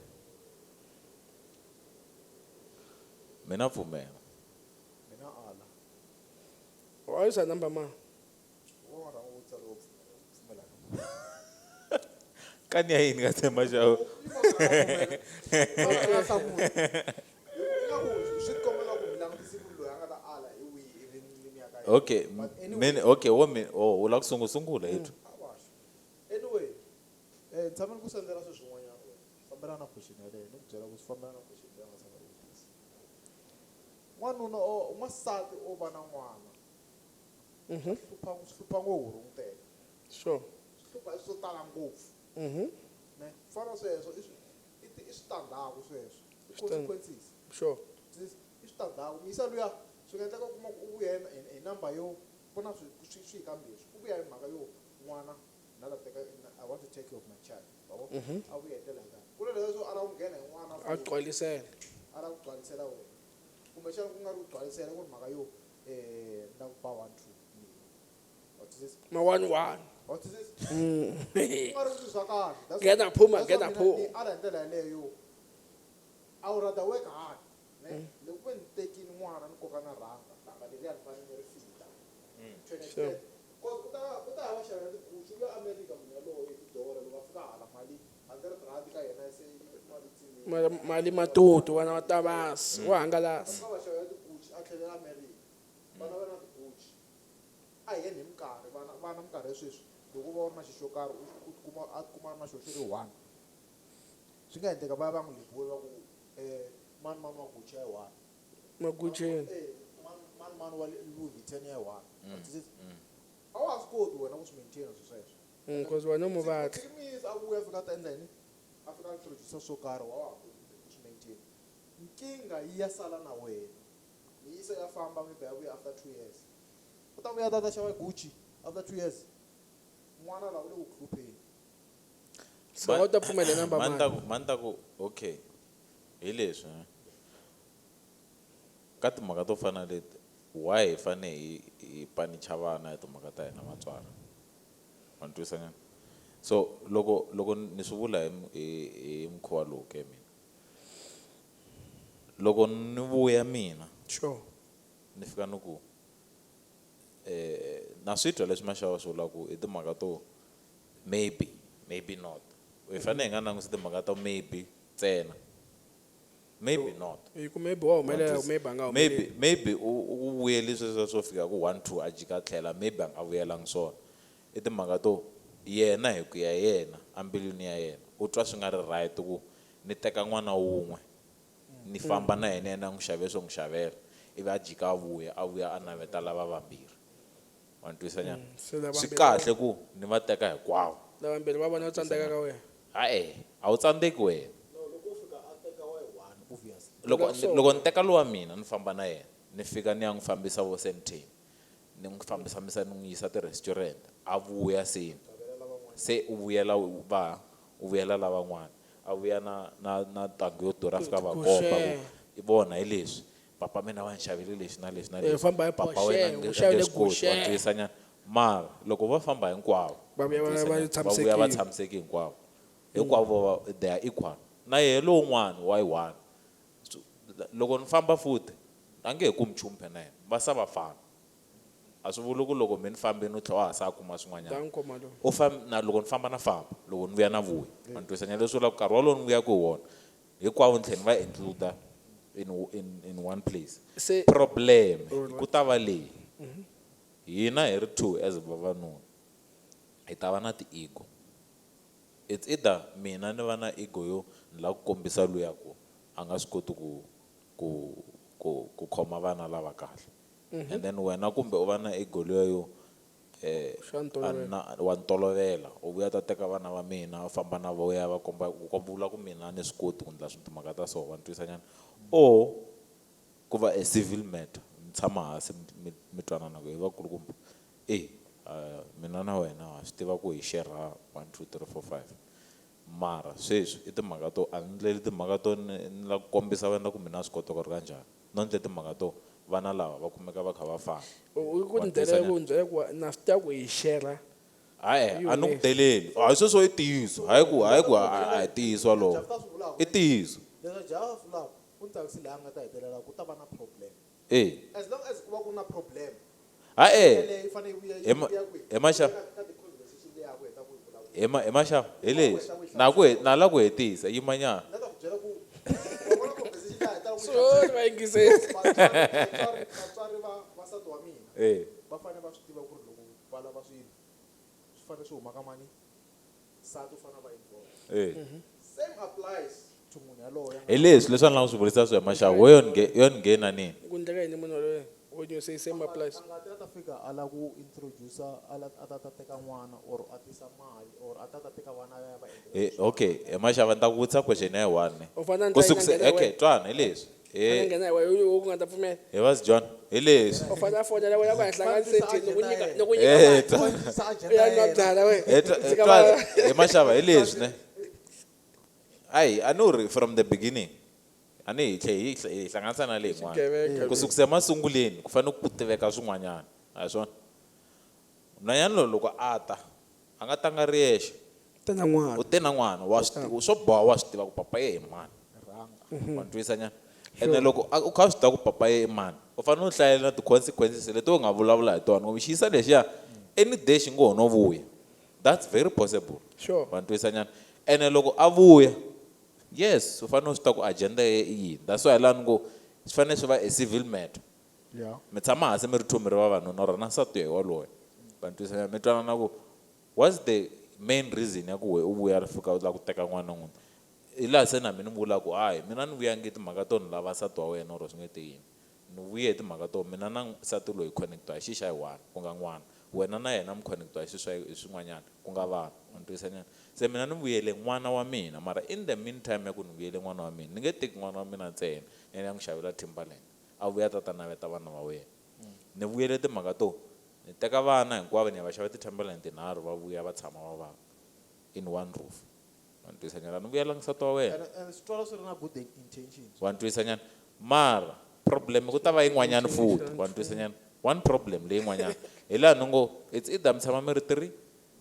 Mina pfumela. Mina ala. wa yisa number ma Wa nga rhanga u vutisa loko pfumela. Kani ya yini ka tshemba xava? Okay. Ingaku swi kombela ku mi langutisi ku loyi a nga ta ala hi wihi ivi ni ya ka yena. Okay, But anyway, mina okay, wo mina oh, u la ku sungula sungula hi twa. Anyway, eh tshama ni ku sendela swilo swin'wanyana wena. Fambelana na question yaleyo, ni ku byela ku swi fambelana na question leyi a nga tshama yi vutisa. N'wanuna o n'wansati o va na n'wana. Swi hlupha ngopfu ri n'wi teka. Sure. Swi hlupha hi swo tala ngopfu. Ne? Ku fana na sweswo i i switandzhaku sweswo. I consequences. Sure. I switandzhaku. Muyisa luya swi nga endleka u kuma ku u vuya hi number yo ku na swi swi hi kambirhi. U vuya hi mhaka yo n'wana na ta teka I want to take care of my child. Wa vona? A vuya hi ndlela ya kahle. Ku na leswo a lava ku nghena hi n'wana A gcwalisela. A lava ku gcwalisela wena. Kumbexana ku nga ri ku gcwalisela ku ri mhaka yo na ku ba 1 2. Wa twisisa? Ma 1 1. Wa twisisa? Ku nga ri swilo swa kahle. That's Nghena phuma, that's nghena why mina phuma. ni ala hi ndlela yaleyo. I would rather work hard. Ne? Loko ve ni tekile n'wana ni koka na rhanga, rhanga leriya ni fanele ni ri fita. To an extent. Cause u ta ya va xavela ti-Gucci, u ya America munhu yaloye hi tidollar, loko a fika hala mali R100 ka yena se yi mali tsimile. Mali matutu vana va tavasi wa hangalasa. A fika va xavela ti-Gucci, a tlhelela America. Vana va na ti-Gucci. A hi yeni hi minkarhi, vana minkarhi ya sweswi loko va ri na xilo xo karhi u tikuma a tikuma a ri na xona xi ri 1. Swi nga endleka va ya va n'wi lebula va ku mani mani wa Gucci ya yi 1. Magucci. Mani mani wa Louis Vuitton ya yi 1. Wa twisisa? A wa ha swi koti wena ku swi maintain swilo sweswo. Cause wena u mu vatla. Tshikimisa a vuya a fika a ta endla yini a fika a introduce swo karhi wa wa ha ku swi maintain nkingha yi ya sala na wena mi yisa ya famba maybe ya vuya after 2 years u ta vuya ta xava Gucci after 2 years n'wana la u le ku hlupheni. So a wu ta pfumela number mani ta mani? ku mani ta ku okay hi leswi ka timhaka to fana na leti why hi fane hi panicha vana hi timhaka ta hina vatswari wa ni twisa nyana so loko ni swi vula hi mukhuva lowu ke mina loko ni vuya mina ni fika ni ku na swi twa leswi maxava swi vulaka ku i timhaka to maybe maybe not hi fanele hi nga langusi timhaka to maybe ntsena maybe not. Hi ku maybe wa humelela maybe a nga maybe humeleli. Maybe u vuyeli sweswo swo fika ku one two a jika a tlhela maybe a nga vuyelangi swona i timhaka to yena hi ku ya yena embilwini ya yena u twa swi nga ri right ku ni teka n'wana wun'we ni famba na yena yena n'wi xavela swo n'wi xavela ivi a jika a vuya a naveta lava vambirhi wa ni twisa nyana. Se lava swi vambirhi kahle ku ni va teka hinkwavo. Lavambirhi va vona u tsandzeka ka wena. Ha-e a wu tsandzeki wena. No loko u fika a teka wa hi one obviously. Loko So- loko ni teka lowa mina ni famba na yena ni fika ni ya n'wi fambisa vo Sandton ni n'wi fambisambisa ni n'wi yisa ti-restaurant a vuya se u vuyela va u vuyela lavan'wana a vuya na ntangu yo durha a fika va komba ku i vona hi leswi papa mina va ni xavele leswi na leswi na Eh, leswi famba hi papa Porsche, wena u a nge xavile swi koti wa Gucci. twisa nyana mara loko va famba hinkwavo Va vuya wa twisa va nyana, va vuya va tshamisekile. tshamiseke hinkwavo hinkwavo they are equal na yehe lowun'wana wa yi one. So, loko ni famba futhi a nge he kumi nchumu phela na yena va sa va fana a swi vuli ku loko mi ni fambini u tlhela wa ha sa kuma swin'wanyana. Ta nkoma lowu. U famba na loko ni famba na famba loko ni vuya na vuya wa ni twisa nyana leswi vulaka nkarhi wolowo ni vuyaka hi wona hinkwavo ni tlhela ni va include in one place. Se Problem ku ta va leyi hina hi ri two as vavanuna hi ta va na ti-ego. It's either mina ni va na ego yo ni lava ku kombisa luya ku a nga swi koti ku khoma vana lava kahle and then wena kumbe u va na ego luya yo Xa ntolovelo. wa ntolovela u vuya ta teka vana va mina u famba na vo ya va komba ku komba vula ku mina a ni swi koti ku endla swi timhaka ta so wa ni twisa nyana or ku va a civil matter mi tshama hansi mi twanana ku hi vakulukumba e mina na wena ha swi tiva ku hi share 1 2 3 4 5 mara sweswi i timhaka to a ni ndleli timhaka to ni lava ku kombisa wena ku mina swi kota ku ri kanjhani no ndle timhaka to vana lava va kumeka va kha va fana. U ku Wa ni twisa byela nyana? ku ni byela ku na swi tiva ku hi share. Hayi Yi a ni ku humesi. deleli hayi sweswo i ntiyiso hayi ku a hi ntiyiso walowo. Jeff ta swi vulaka. I ntiyiso. Leswi Jeff vulaka u ni tsakisile laha a nga ta hetelela ku ta va na problem. E As long as ku va ku ri na problem ha-e yeleyo yi fanele yi vuya Hi yi ya kwihi? hi maxa- Ka ti-conversation leyi ya ku heta ku yi vulavula. hi maxava hi leswi na la ku hetisa yimanyana. Na ta ku byela ku wa vona conversation leyi a hi So va yingiseli. Vatswari va nsati wa mina e va fanele va swi tiva ku ri loko va lava swilo swi fanele swi huma ka mani nsati u fanele a va involved. Same applies to munhu yaloye. Hi leswi leswi a ni lava ku swi vurisa swo hi maxava wo yo ni nghena nini. Ku ndleka yini munhu waloye when you say same applies? A nga ti a ta fika a lava ku introduce a ta teka n'wana or a tisa mali or a ta teka vana ya va endlela. Okay hi maxava ni ta ku vutisa question ya yi one ne. U fanele a ku ndla sukise nghena hi okay wena. twana hi leswi A hi nghena hi wena u ku nga ta pfumela. hi vas John hi leswi. U fanele a fonela wena ku hi hlanganiseni ni ku nyika ni ku Eh, nyika mali. Fambisa U agenda ya ya nwa yena. byala wena. Tshika Twana va- hi maxava hi leswi ne ayi a ni ri from the beginning a ni hi tlhe hi hlanganisa na leyi yin'wana Xigevenga. ku sukisa emasunguleni ku fanele ku tiveka swin'wanyana a hi swona nhwanyana loyi loko a ta a nga tanga ri yexe. Ta na n'wana. U te na n'wana wa swi swo boha wa swi tiva ku papa ye i mani wa ni twisa nyana ene loko u kha u swi tiva ku papa ye i mani u fanele u hlayela na ti-consequences leti u nga vulavula hi tona ngomu xiyisa lexiya any day xi ngo ho no vuya that's very possible. Wa ni twisa nyana ene loko a vuya yes u fanele u swi tiva ku agenda ye i yini that's why laha ni ngo swi fanele swi va a civil matter. Mi tshama hansi mi ri two mi ri vavanuna or na nsati waloye va ni twisa nyana mi twanana ku what's the main reason ya ku we u vuya ri fika u lava ku teka n'wana n'wina hi laha se na mina ni vula ku hayi mina ni vuyangi timhaka to ni lava nsati wa wena or swi nge te yini ni vuye hi timhaka to mina na nsati loyi connecta hi xi xa yi one ku nga n'wana. Wena na yena mi connectiwa hi swilo hi swin'wanyana ku nga vanhu, wa ni twisisa nyana? Se mina ni vuyele n'wana wa mina, mara in the meantime ya ku ni vuyele n'wana wa mina, ni nge teki n'wana wa mina ntsena ni ya n'wi xavela Timberland a vuya ta ta naveta vana va wena. Ni vuyele timhaka to ni teka vana hinkwavo ni ya va xava ti-Timberland tinharhu va vuya va tshama va va in one roof. Wa ni twisisa nyana? Ni vuyela nsati wa wena. And swi twala swi ri na good intentions. Wa ni twisisa nyana? Mara problem ku ta va yin'wanyana futhi, wa ni twisisa nyana? One problem leyin'wanyana hi laha ni ngo it's either mi tshama mi ri 3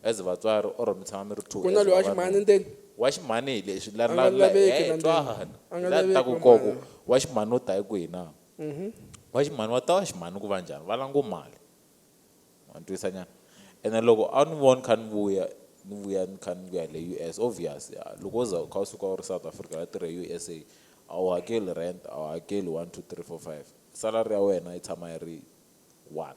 as vatswari or mi tshama mi ri 2 Ku na as loyi wa vavanuna. ximhani ndzeni? Wa ximhani hi leswi la A nga la la laveki eh, la ndzeni. twana. A nga La ni ta ku laveki koko wa mhani. wa ximhani u ta hi kwihi na? Wa ximhani wa ta wa ximhani ku va njhani? Va langa mali. Wa ni twisisa nyana? Ene loko a ni voni kha ni vuya, ni vuya ni kha ni vuya le US, obvious, ya, loko wo za u kha u suka u ri South Africa u ya tirha USA, a wu hakeli rent, a wu hakeli 1 2 3 4 5. Salary ya wena yi tshama yi ri 1.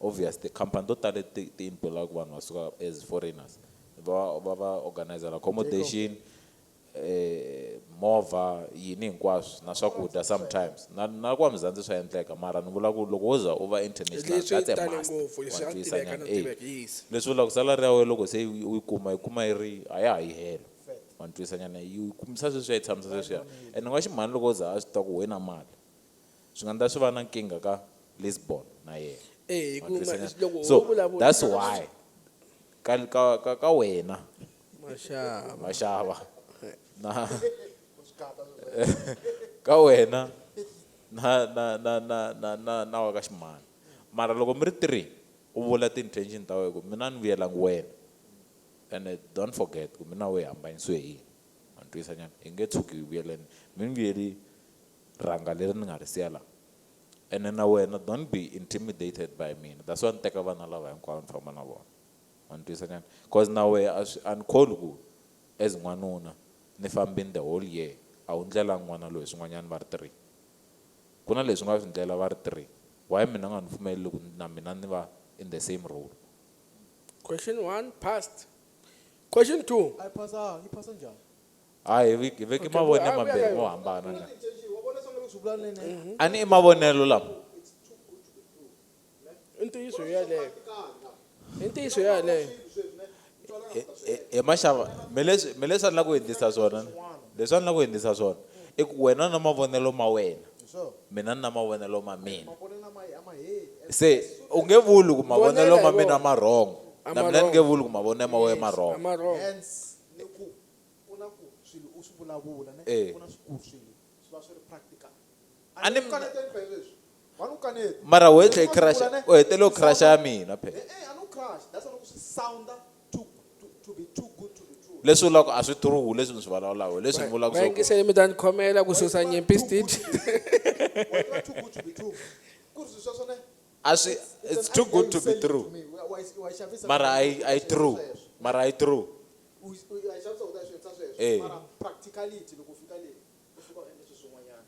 Obvious, ti-company to tala ti ti employaka vanhu va suka as foreigners, va va va organizela accommodation, movha, yini hinkwaswo na swakudya sometimes. Na na kwa Mzansi swa endleka, mara ni vula ku loko wo za u va international, Leswi that's a tale must. ngopfu, leswi Wa a twisisa tiveka nyana? no Eh. tiveka, yes. Leswi vulaka salary ya wena loko se u yi kuma, yi kuma yi ri a ya ha yi helo. Wa ni twisisa nyana? Yi kumisa sweswiya, yi tshamisa sweswiya. And n'wa ximhani loko wo za a swi tiva ku wena mali, swi nga endla swi va na nkingha ka Lisbon na yena. Eh, hi Wa ku twisisa nyana? loko So, ho vulavula that's why ka ka ka ka wena Maxava. Maxava. Na ka wena na na na na na na na wa ka ximhani. Mara loko mi ri 3, u vula ti-intention ta wena ku mina ni vuyelangi wena. And don't forget ku mina we hambanyisiwe hi yini. Wa ni twisisa nyana? Hi nge tshuki hi vuyeleni. Mi ni vuyeli rhanga leri ni nga ri siya laha. And na wena don't be intimidated by mina. That's why ni teka vana lava hinkwavo ni famba na vona. Wa ni twisisa nyana? Because na wena a swi, a ni kholi ku as n'wanuna ni fambini the whole year, a wu ndlela n'wana loyi swin'wanyana va ri 3. Ku na leswi nga swi ndlela va ri 3. Why mina nga ni pfumeleli ku na mina ni va in the same role? Question 1 passed. Question 2. A yi phasa, yi phasa njhani? Hayi, hi veki Okay, mavonelo a mambirhi vuya mo hambana na. Wa vona swa leswi vula nene. A ni i mavonelo lama. I ntiyiso yaleyo. I ntiyiso yaleyo. Hi maxava, me leswi, me leswi a ni lava ku hundzisa swona, leswi a ni lava ku hundzisa swona, i ku wena na mavonelo ma wena, mina ni na mavonelo ma mina. Se u nge vuli ku mavonelo ma mina ma wrong, A na ma mina ni nge wrong. vuli ku mavonelo ma wena ma wrong. A ma wrong. Hence, ni ku ku na ku swilo u swi vulavula, ne? Eh. Ku na swi ku swilo swi va swi ri practical. A ni A ni kaneteni phela sweswi. Wa ni kaneti. Mara u hetle Leswi i crush, wa swi vula, ne? u hetelele u crush ya mina phela. Eh, eh, a no crush. That's why loko swi sound-a too, too, to be too good to be true. Leswi vulaka ku a swi true leswi ni swi vulavulaka, leswi ni vulaka Va swo ku yingisele mi ta ni khomela ku susa nyimpi stage. Wa tiva too good to be true. Ku ri swilo sweswo ne? A swi, it's an too idea good you to be sell it true. to me. Wa yi xavisa Mara ku a yi, a yi true. sweswo. Mara a yi true. U yi xavisa ku ta swi endla sweswo. Eh. Mara practicality loko u fika le, u fika u endla swilo swin'wanyana.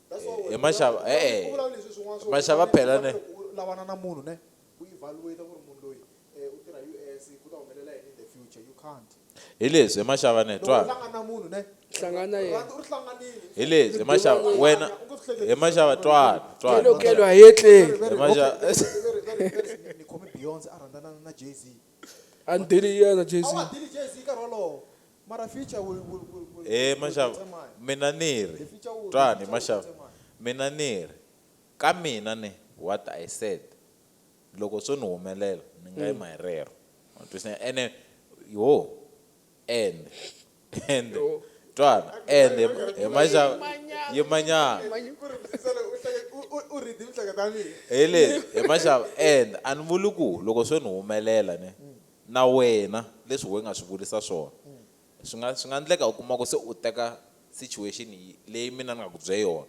That's why Eh, wena hi maxava, u eh, eh. u vulavula leswi swin'wana swo Maxava u fanele phela ne. u lavana na munhu ne, u evaluate ku ri munhu loyi, u tirha US, ku ta humelela yini in the future. You can't. Hi leswi, hi maxava ne, Loko u twa. hlangana na munhu ne, Hlangana yena. u ri hlanganile. Hi leswi, hi maxava, wena, U nge swi hleketi. hi maxava, twana, twana. Kelo kelo a yetleli. Very, very, Hi maxava- okay, very, very, very, ni khome Beyonce a rhandzana na Jay-Z. A ni dili yena Jay-Z. A wa dili Jay-Z nkarhi wolowo. Mara future will, will, will, will, Eh, will maxava, determine. mina ni ri, The future will- twana, the future will maxava, determine. mina ni ri, ka mina ni, what I said, loko swo ni humelela, ni nga yima hi rero. Wa twisisa? Ene, yo, and, and, Yo. twana, and, hi maxava, yimanyana. Ku ri Msisele, u hleke-, u, u, u read miehleketo ya mina. Hi leswi, hi maxava, and a ni vuli ku loko swo ni humelela ne, na wena leswi wena nga swi vulisa swona, swi nga, swi nga endleka u kuma ku se u teka situation leyi mina ni nga ku byela yona,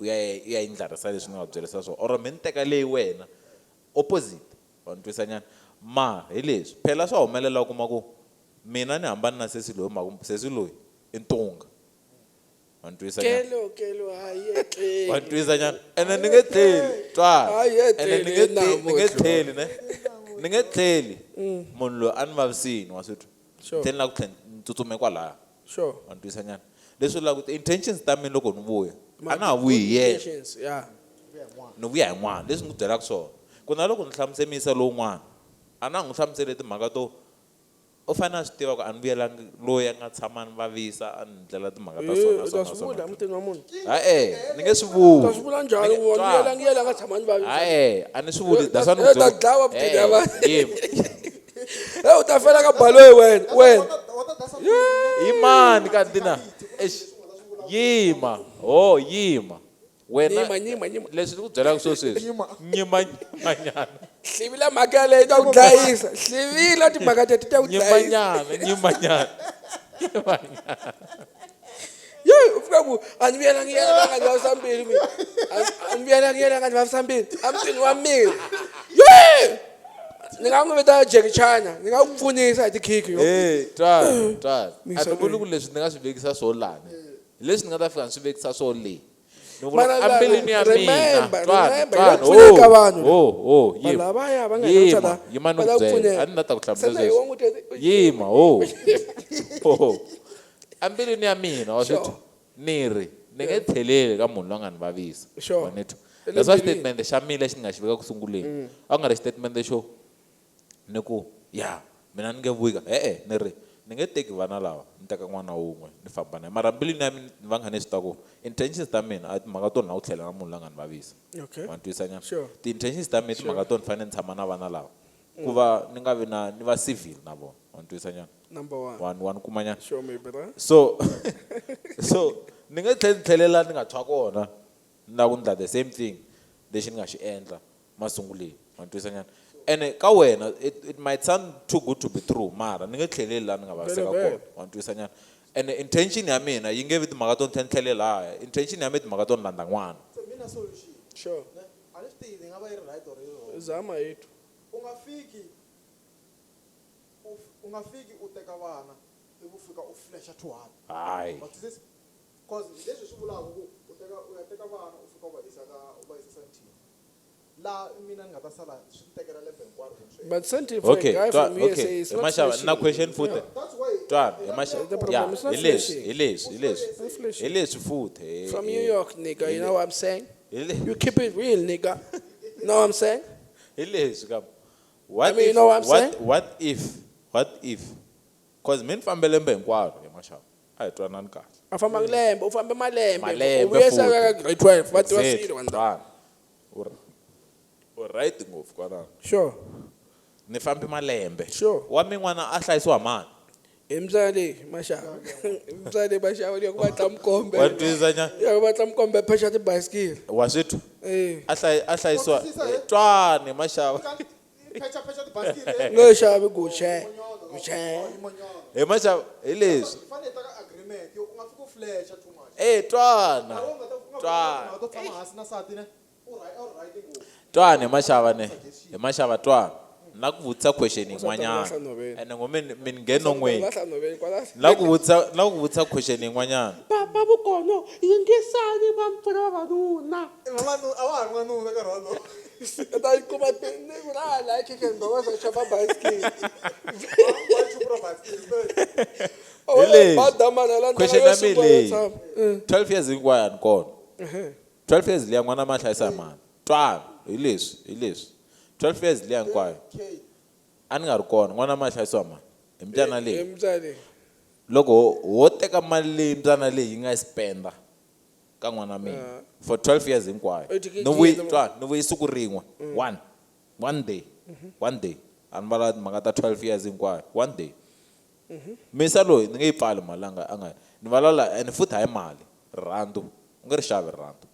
u ya, u ya yi ndlarisa leswi ni nga ku byerisa swona, or mi ni teka leyi wena opposite, wa ni twisa nyana. Mara hi leswi phela swa humelela u kuma ku mina ni hambana na sesi loyi, mhaka sesi loyi i ntunga, wa ni twisa nyana. Kelo kelo a yetleli. Wa ni twisa nyana. Ene ni nge tlheli, twana. A yetleli Ene ni nge tlheli, ni nge namuntlha. tlheli ne. Ni nge tlheli. Munhu loyi a ni vavisini, wa swi twa. Sure. Tlheli na ku tlhela ni tsutsume kwalaya. Sure. Wa ni twisa nyana. Leswi vulaka ku ti-intentions ta mina loko ni vuya, a na ha vuyi hi yena. Intentions, yeah. Ni vuya hi n'wana, leswi ni ku byelaka swona. Ku na loko ni hlamusele miyisa lowun'wana a na n'wi hlamusele timhaka to u fanele a swi tiva ku a ni vuyelangi loyi a nga tshama ni vavisa a ni ndlela timhaka ta Eh, sona u ta sona swi sona vula emutini wa munhu e-e ni nge swi u vuli ta swi vula njhani Ni ku nge- wa vuyelangi yena a nga tshama ni vavisa e-e a ni swi vuli Eh, that's why ni eh, ku ta byela- dlawa vukati ya vanhu. Eh, yima. e u ta fela ka baloyi wena wena Wa ta dasa yimani kanti na Eish, yima ho yima wena Nyima, nyima, nyima. leswi ni ku byelaka swo sweswi Nyima. nyima nyimanyana hlivila mhaka yaleyo yi ta ku dlayisa hlivila timhaka teto ta ku dlayisa nyimanyana nyimanyana nyimanyana ye u fika ku a ni vuyelangi yena a nga ni vavisa mbilu mina A- a ni vuyelangi yena a nga ni vavisa mbilu emutini wa mina ye ni nga n'wi vita Jackie Chan ni nga ku pfunisa hi tikhikhi yo Eh, twana twana a Misa ni vuli leyi. ku leswi ni nga swi vekisa swo lani hi leswi ni nga ta fika ni swi vekisa swo le ni vula Mara ku ambilwini ya mina remember, twana remember, twana hi le ku pfuneni ka vanhu. ho ho Vanhu yima lavaya va nga yima la yima ni va ku lava ku byela pfuneka. a ni la ta ku Se hlamula na hi sweswi wangutele- yima ho ho ambilwini ya mina wa swi Sure. twa ni ri ni nge tlheleli ka munhu loyi a nga ni vavisa Sure. Wa ni twa Le that's why mbilwini. statement xa mina lexi ni nga xi veka ku sunguleni a ku nga ri xitatimende xo ni ku ya mina ni nge vuyi ka e-e ni ri ni nge teki vana lava ni teka n'wana wun'we ni famba na yena mara mbilwini ya mina ni va kha ni swi tiva ku intentions ta mina a timhaka to ni lava ku tlhela na munhu loyi a nga ni vavisa Okay. wa ni twisisa nyana Sure. ti-intentions ta mina i timhaka to ni fanele ni tshama na vana lava ku va ni nga vi na ni va civil na vona wa ni twisisa nyana Number one. wa ni kuma nyana Show me, brother. so so ni nge tlheli ni tlhelela ni nga tshwa kona ni lava ku ndla the same thing lexi ni nga xi endla masunguleni wa ni twisa nyana ene ka wena it might sound too good to be true mara ni nge tlheleli laha ni nga vaviseka Vele, vele. kona wa ni twisa nyana ene intention ya mina yi nge vi timhaka to ni tlhela ni tlhelela lahaya intention ya mina i timhaka to ni landza n'wana Se mina solution Sure. ne a ni swi tivi yi nga va yi ri right or yi ri wrong Zama yethu. u nga fiki u nga fiki u teka vana ivi u fika u flasha 200 hayi wa twisisa cause hi leswi swi vulaka ku u teka u ya teka vana u fika u va yisa ka u va yisa santini laha mina ni nga ta sala swi ni tekela lembe hinkwaro ku ni swi endla. But send for okay a guy twa from USA okay is not maxava flashing. na question futhi that's why twana hi maxava The ya problem is not hi leswi flashing. hi leswi hi leswi Not flashing. hi leswi futhi From New York, nigga. You know what I'm saying? hi leswi You keep it real, nigga. You know what I'm saying? hi leswi ka what I mean, if, you know what I'm what, saying? what if what if cause mi ni fambe lembe hinkwaro hi maxava a hi twanani kahle A famba lembe, u fambe malembe. Malembe U vuye se futhi. ka grade 12, va tiva Exactly, swilo vanhu lava. twana. U right ngopfu kwalano Sure. ni fambe malembe Sure. wa min'wana a hlayisiwa mani Hi mbyali maxava. Hi mbyali maxava ya ku va tla mukombe. wa twisisa nyana Ya ku va tla mukombe phesha tibayisikili. wa swi twa Eh. a a hlayisiwa Wa twisisa, eh? twani maxava phecha phecha tibasikili Nge xavi Gucci. Gucci. hi maxava hi leswi hi fanele hi teka agreement yo u nga fiki u flasha too much e twana Nkarhi wun'we u nga Twana. u nga tshama hansi na sati ne u right u right ngopfu twani hi maxava ne hi maxava twana na ku vutisa question yin'wanyana Lahla nhoveni. ene ngo mi ni nghena n'weni Lahla nhoveni kwala. na ku vutisa na ku vutisa question yin'wanyana Papa Vukono, yingisani va mpfula vavanuna. Vavanuna a wa ha ri n'wanuna nkarhi wolowo U ta yi kuma ni ra la chicken ba sa xava bayisikili. wa chupura basikili Hi leswi. Ba damana la Question ya mina leyi. Eh. 12 years hinkwayo a ni kona 12 years liya n'wana ma hlayisa hi mani twana hi leswi hi leswi 12 years liya hinkwayo K a ni nga ri kona n'wana ma hlayisiwa mani hi mbyana leyi Mbyana. loko ho teka mali leyi mbyana leyi yi nga yi spenda ka n'wana mina for 12 years hinkwayo U tike ni vuyi kile. twana ni vuyi siku rin'we one one day one day a ni vala timhaka ta 12 years hinkwayo one day misa loyi ni nge yi pfali mali a nga a nga ni vulavula and futhi hayi mali rirhandzu u nge ri xavi rirhandzu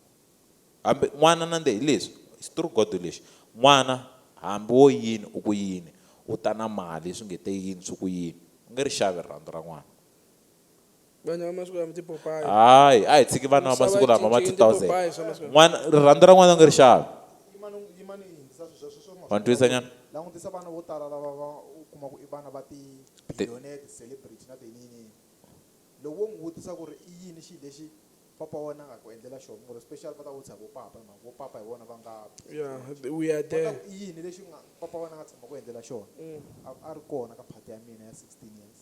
hambi n'wana na nde hi leswi xiturgodo lexi n'wana hambi wo yini u ku yini u ta na mali swi nge te yini swi ku yini u nge ri xavi rirhandzu ra n'wana Vana va masiku lama tipopayi. hayi a hi tshiki vana va Misava masiku yi lama ma cincile, 2000 tipopayi swa masiku lama. n'wana rirhandzu ra n'wana u nge ri xavi yimani yimani yi hundzisa swilo sweswo wa ni twisisa nyana langutisa vana vo tala lava va u kuma ku i vana va ti-billionaire ti-celebrity na tinini loko wo n'wi vutisa ku ri i yini xilo lexi papa wa wena a nga ku endlela xona ngopfu special va ta vutisa vo papa hi mhaka vo papa hi vona va nga Yeah, we are va ta there. ku i yini lexi nga papa wa wena a nga tshama ku endlela xona a ri kona ka phati ya mina ya 16 years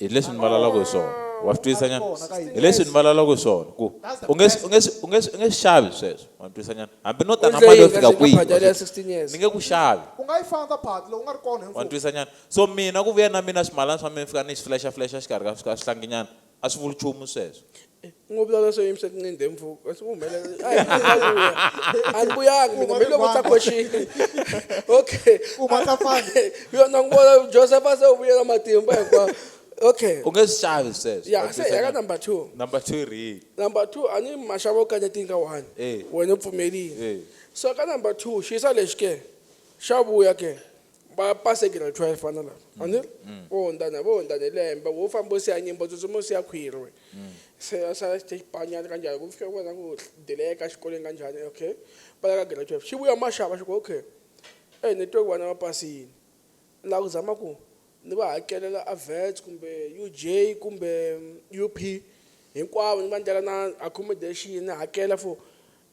hi leswi ni vulavulaka hi swona Wa swi twisisa nyana? Kona ka yini? Hi leswi ni vulavulaka hi swona ku That's the u nge best. u nge swi xavi sweswo, wa ni twisisa nyana? Hambi no ta U na ndle mali yo yini fika ka kwihi, phati ya wa swi 16 years? ni nge ku xavi. U nga yi fandza phati loko u nga ri kona hi Wa ni mfumo. twisisa nyana? So mina ku vuya na mina swimalana swa mina fika ni swi flasha flasha xikarhi ka swihlanginyana a swi vuli nchumu sweswo. Ngoba la so yimse tininde mfuko asivumelela a ni vuyangi mina mi loko ta question okay U matla fani. yona ngibona Joseph ase ubuyela matimba hinkwawo okay U nge swi xavi sweswo. ya Wa se twisisa ya ka nyana? number 2 Number 2 ri. Number 2 ani maxavo kanyetinga ka 1 Eh. wena u pfumelile Eh. So ka number 2 xisa lexi ke xa vuya ke va pase grade 12 vana lava ani vo hundzana vo hundzana hi lembe wo famba u siya nyimbo tsutsuma u siya khwiri we se a sala xipanyana kanjhani ku fika vona ku delay-ka xikolweni kanjhani okay va ya ka grade 12 xi vuya maxava xi ku okay e ni twe ku vana va pasini ni lava ku zama ku ni va hakelela avets kumbe UJ kumbe UP hinkwavo ni va ndlela na accommodation ni hakela for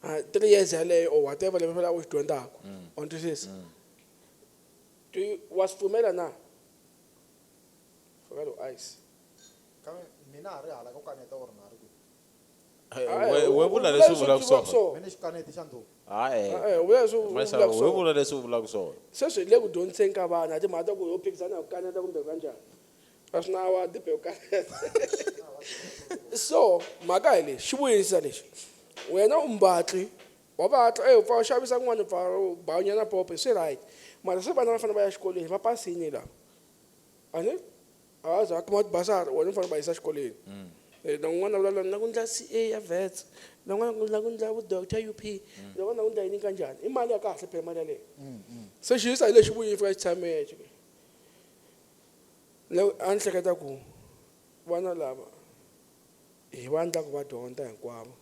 3 years yaleyo or whatever leyi va fanelaka ku xi dyondzaka wa ni twisisa do you wa swi pfumela na faka lo ice Kambe mina ha ri hala ka ku kaneta or na ha ri kwihi? We vula leswi u vulaka swona. Mina xikaneti xa ndhuku. Hayi. Eh, u vula leswi u Maxava vulaka we swona. vula leswi u vulaka swona. Sweswi hi le ku dyondziseni ka vana a timhaka ta ku yo phikizana hi ku kaneta kumbe kanjhani a swi na wa dibe ku kaneta so mhaka hi lexi xi vuyisa lexi wena u mbatli wa vatla e u pfa u xavisa kun'wana u pfa u banyana pope swi right mara se vana va fanele va ya xikolweni va pasini lava a ni a va za va kuma tibasari wena u fanele va yisa xikolweni na un'wana vulavula na ku ndla CA ya vets na un'wana na ku ndla vu-doctor UP na un'wana na ku ndla yini kanjhani i mali ya kahle phela mali yaleyo se xi yisa hi lexi vuyi fika xi tshameke loko a ni hleketa ku vana lava hi va endla ku va dyondza hinkwavo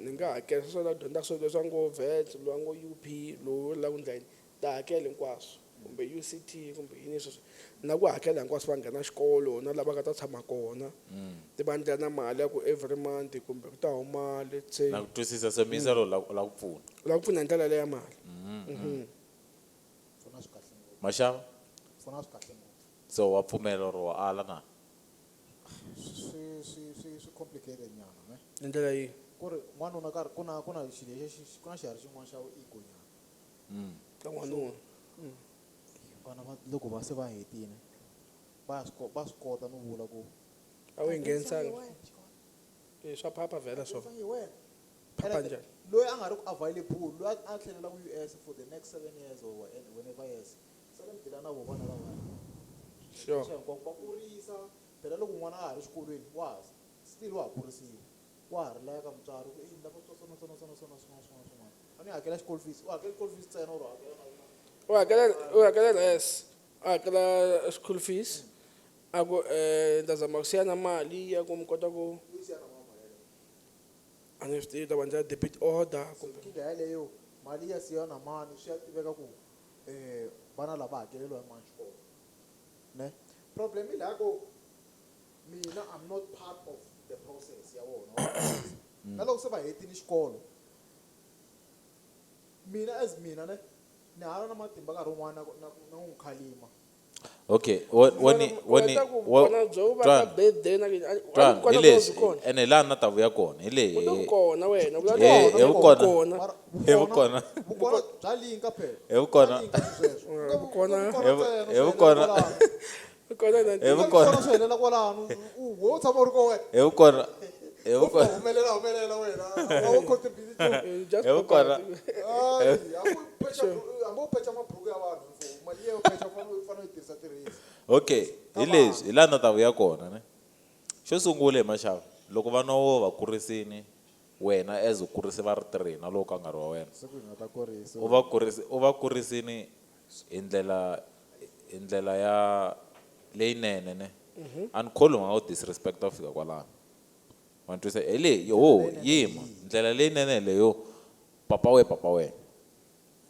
ni nga hakela sweswo la dyondzaka swilo leswi va ngo vets loyi a ngo UP lowu la ku ndla yini ta hakela hinkwaswo kumbe UCT kumbe yini sweswo na ku hakela hinkwaswo va nghena xikolo na lava nga ta tshama kona ti va ndlela na mali ya ku every month kumbe ku ta huma let's say Na ku twisisa se misa lo la ku pfuna. la ku pfuna hi ndlela leya ya mali Pfuna swi kahle ngopfu. Maxava Pfuna swi kahle ngopfu. so wa pfumela or wa ala na? Swi complicated nyana ne. hi ndlela yihi Ku ri n'wanuna karhi ku na ku na xilo lexi ku na xiharhi xin'wana xa ego nyana. ka n'wanuna Vana va loko va se va hetile va swi va swi kota no vula ku a wu yi nghenisanga swa phapha vhela swona hi wena. Phapha njhani? Loyi a nga ri ku available loyi a tlhelela ku US for the next 7 years or whenever years. Sale mi deal na vona vana lavaya. Sure Swa hinkwako va kurisa phela loko n'wana a ha ri xikolweni wa ha still wa ha kurisiwa wa ha ri laya ka mutswari ku i lava swa sona sona sona sona swin'wana swin'wana swin'wana a ni hakela school fees u hakela school fees ntsena or u hakela na u hakela res u hakela school fees a ku ni ta zama ku siya na mali ya ku mi kota ku a ni swi tivi ta va ndlela debit order kumbe nkingha yaleyo mali ya siya na mani swi ya tiveka ku vana lava hakeleriwa hi mani xikolo ne problem hi laha ku mina I'm not part of the process ya vona na loko se va hetile xikolo mina as mina ne ni hala na matimba nkarhi wun'wana na ku na n'wi khalima Okay, woni woni ku kona byo va ka birthday na Twana, kona hi byo leswi byi kona ene laha na ta vuya kona hi leyi u to kona wena vula Eh, kona hi vukona. kona Mara Hi vukona. vukona bya linka phela Hi vukona. Bya linka sweswo. Eh, vukona. Hi vukona. kona na Hi vukona. Vukona swi helela kwalano u wo tshama u ri ko wena Hi vukona. Hi Wo fika vukona. humelela humelela wena a wu contribute nchumu. Just Hi vukona. Hayi, hambi u hambi u pecha mabhuku ya vanhu mfo mali ya u pecha u fanele u yi tirhisa tirhisa Okay, hi leswi hi laha na ta vuya kona ne. Xo sungula hi maxava loko vana wo va kurisini wena as u kurise va ri three na loko ka nga ri wa wena. siku hi nga ta kurisa U va kurisi u va kurisini hi ndlela ya leyinene ne. A ni kholwi u nga ku disrespect ku fika kwalano. Wa ni twisa hi leyi yo yima ndlela leyinene leyo papa we papa wena.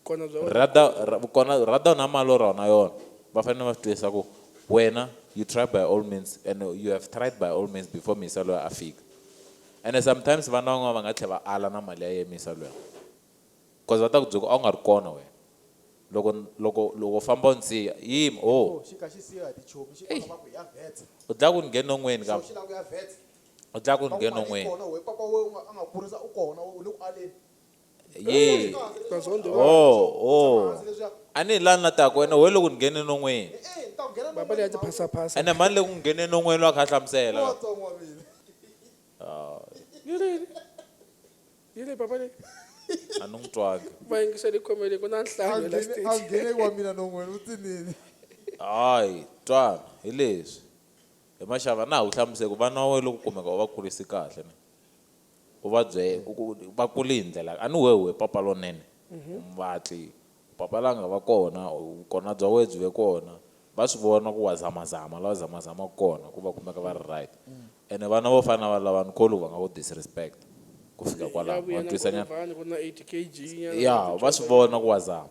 Kona bya wena Rather vukona rather na mali rona yona va fanele va swi twisisa ku wena you try by all means and you have tried by all means before misa loyi a fika. And sometimes vana van'wana va nga tlhela va ala na mali ya yena misa luya. Because va ta ku byela ku a wu nga ri kona wena. Loko loko loko famba u ni siya yima oh. Xi kha xi siya hi tichomi xi kona va ku ya vets. U dlaya ku ni ngheni non'weni ka. Xi lava ku ya vets. U dlaya ku ni ngheni non'weni. Kona we papa we a nga kurisa u kona u le ku aleni. Ye. Kazondo. Oh, oh. A ni hi lani na taku wena we le ku ni ngheni non'weni. Eh, ni ta ku nghena Baba leyi ya tiphasaphasa. Ene mani le ku ngheni non'weni loyi a kha a hlamusela. Watsongo wa mina. Yi ri yi ri papa leyi. A ni n'wi twangi. Va yingisele comedy ku na nhlanga la A stage. nghene wa mina non'weni u tinini. Hayi, twana hi leswi. Hi maxava na ha ku hlamusela ku vana wa wena loko kumeka u va kurisi kahle ne. U va byela ku ku va kule hi ndlela a ni wehe papa lonene. Muvatli papa la nga va kona kona bya wena byi ve kona. Va swi vona ku wa zamazama la zamazama kona ku va kumeka va ri right. Ene vana vo fana na va lava ni kholwi va nga ku disrespect ku fika Ya kwalaho. vuya Wa na twisa nyana? Nkolovani ku na 80 kg nyana. Ya, va swi vona ku wa zama.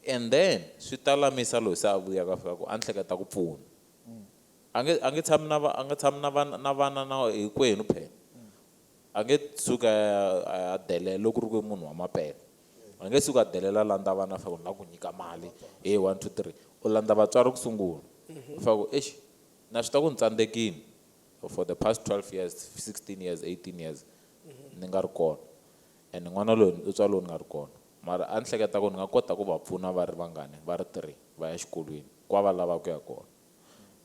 And then swi ta lamisa loyi se a vuyaka fika ku a ni hleketa ku pfuna. A nge a nge tshami na va a nge tshami na vana na vana na hinkwenu phela. A nge suka a delela loko ku ri ku i munhu wa mampela. A nge suka a delela a landza vana fika ku ni lava ku nyika mali he 1 2 3. U landza vatswari ku sungula. U fika ku eish na swi tiva ku ni tsandzekile for the past 12 years, 16 years, 18 years ni nga ri kona. And n'wana loyi u tswariwe ni nga ri kona. Mara a ni hleketa ku ni nga kota ku va pfuna va ri vangani va ri 3 va ya xikolweni kwa va lavaka ku ya kona.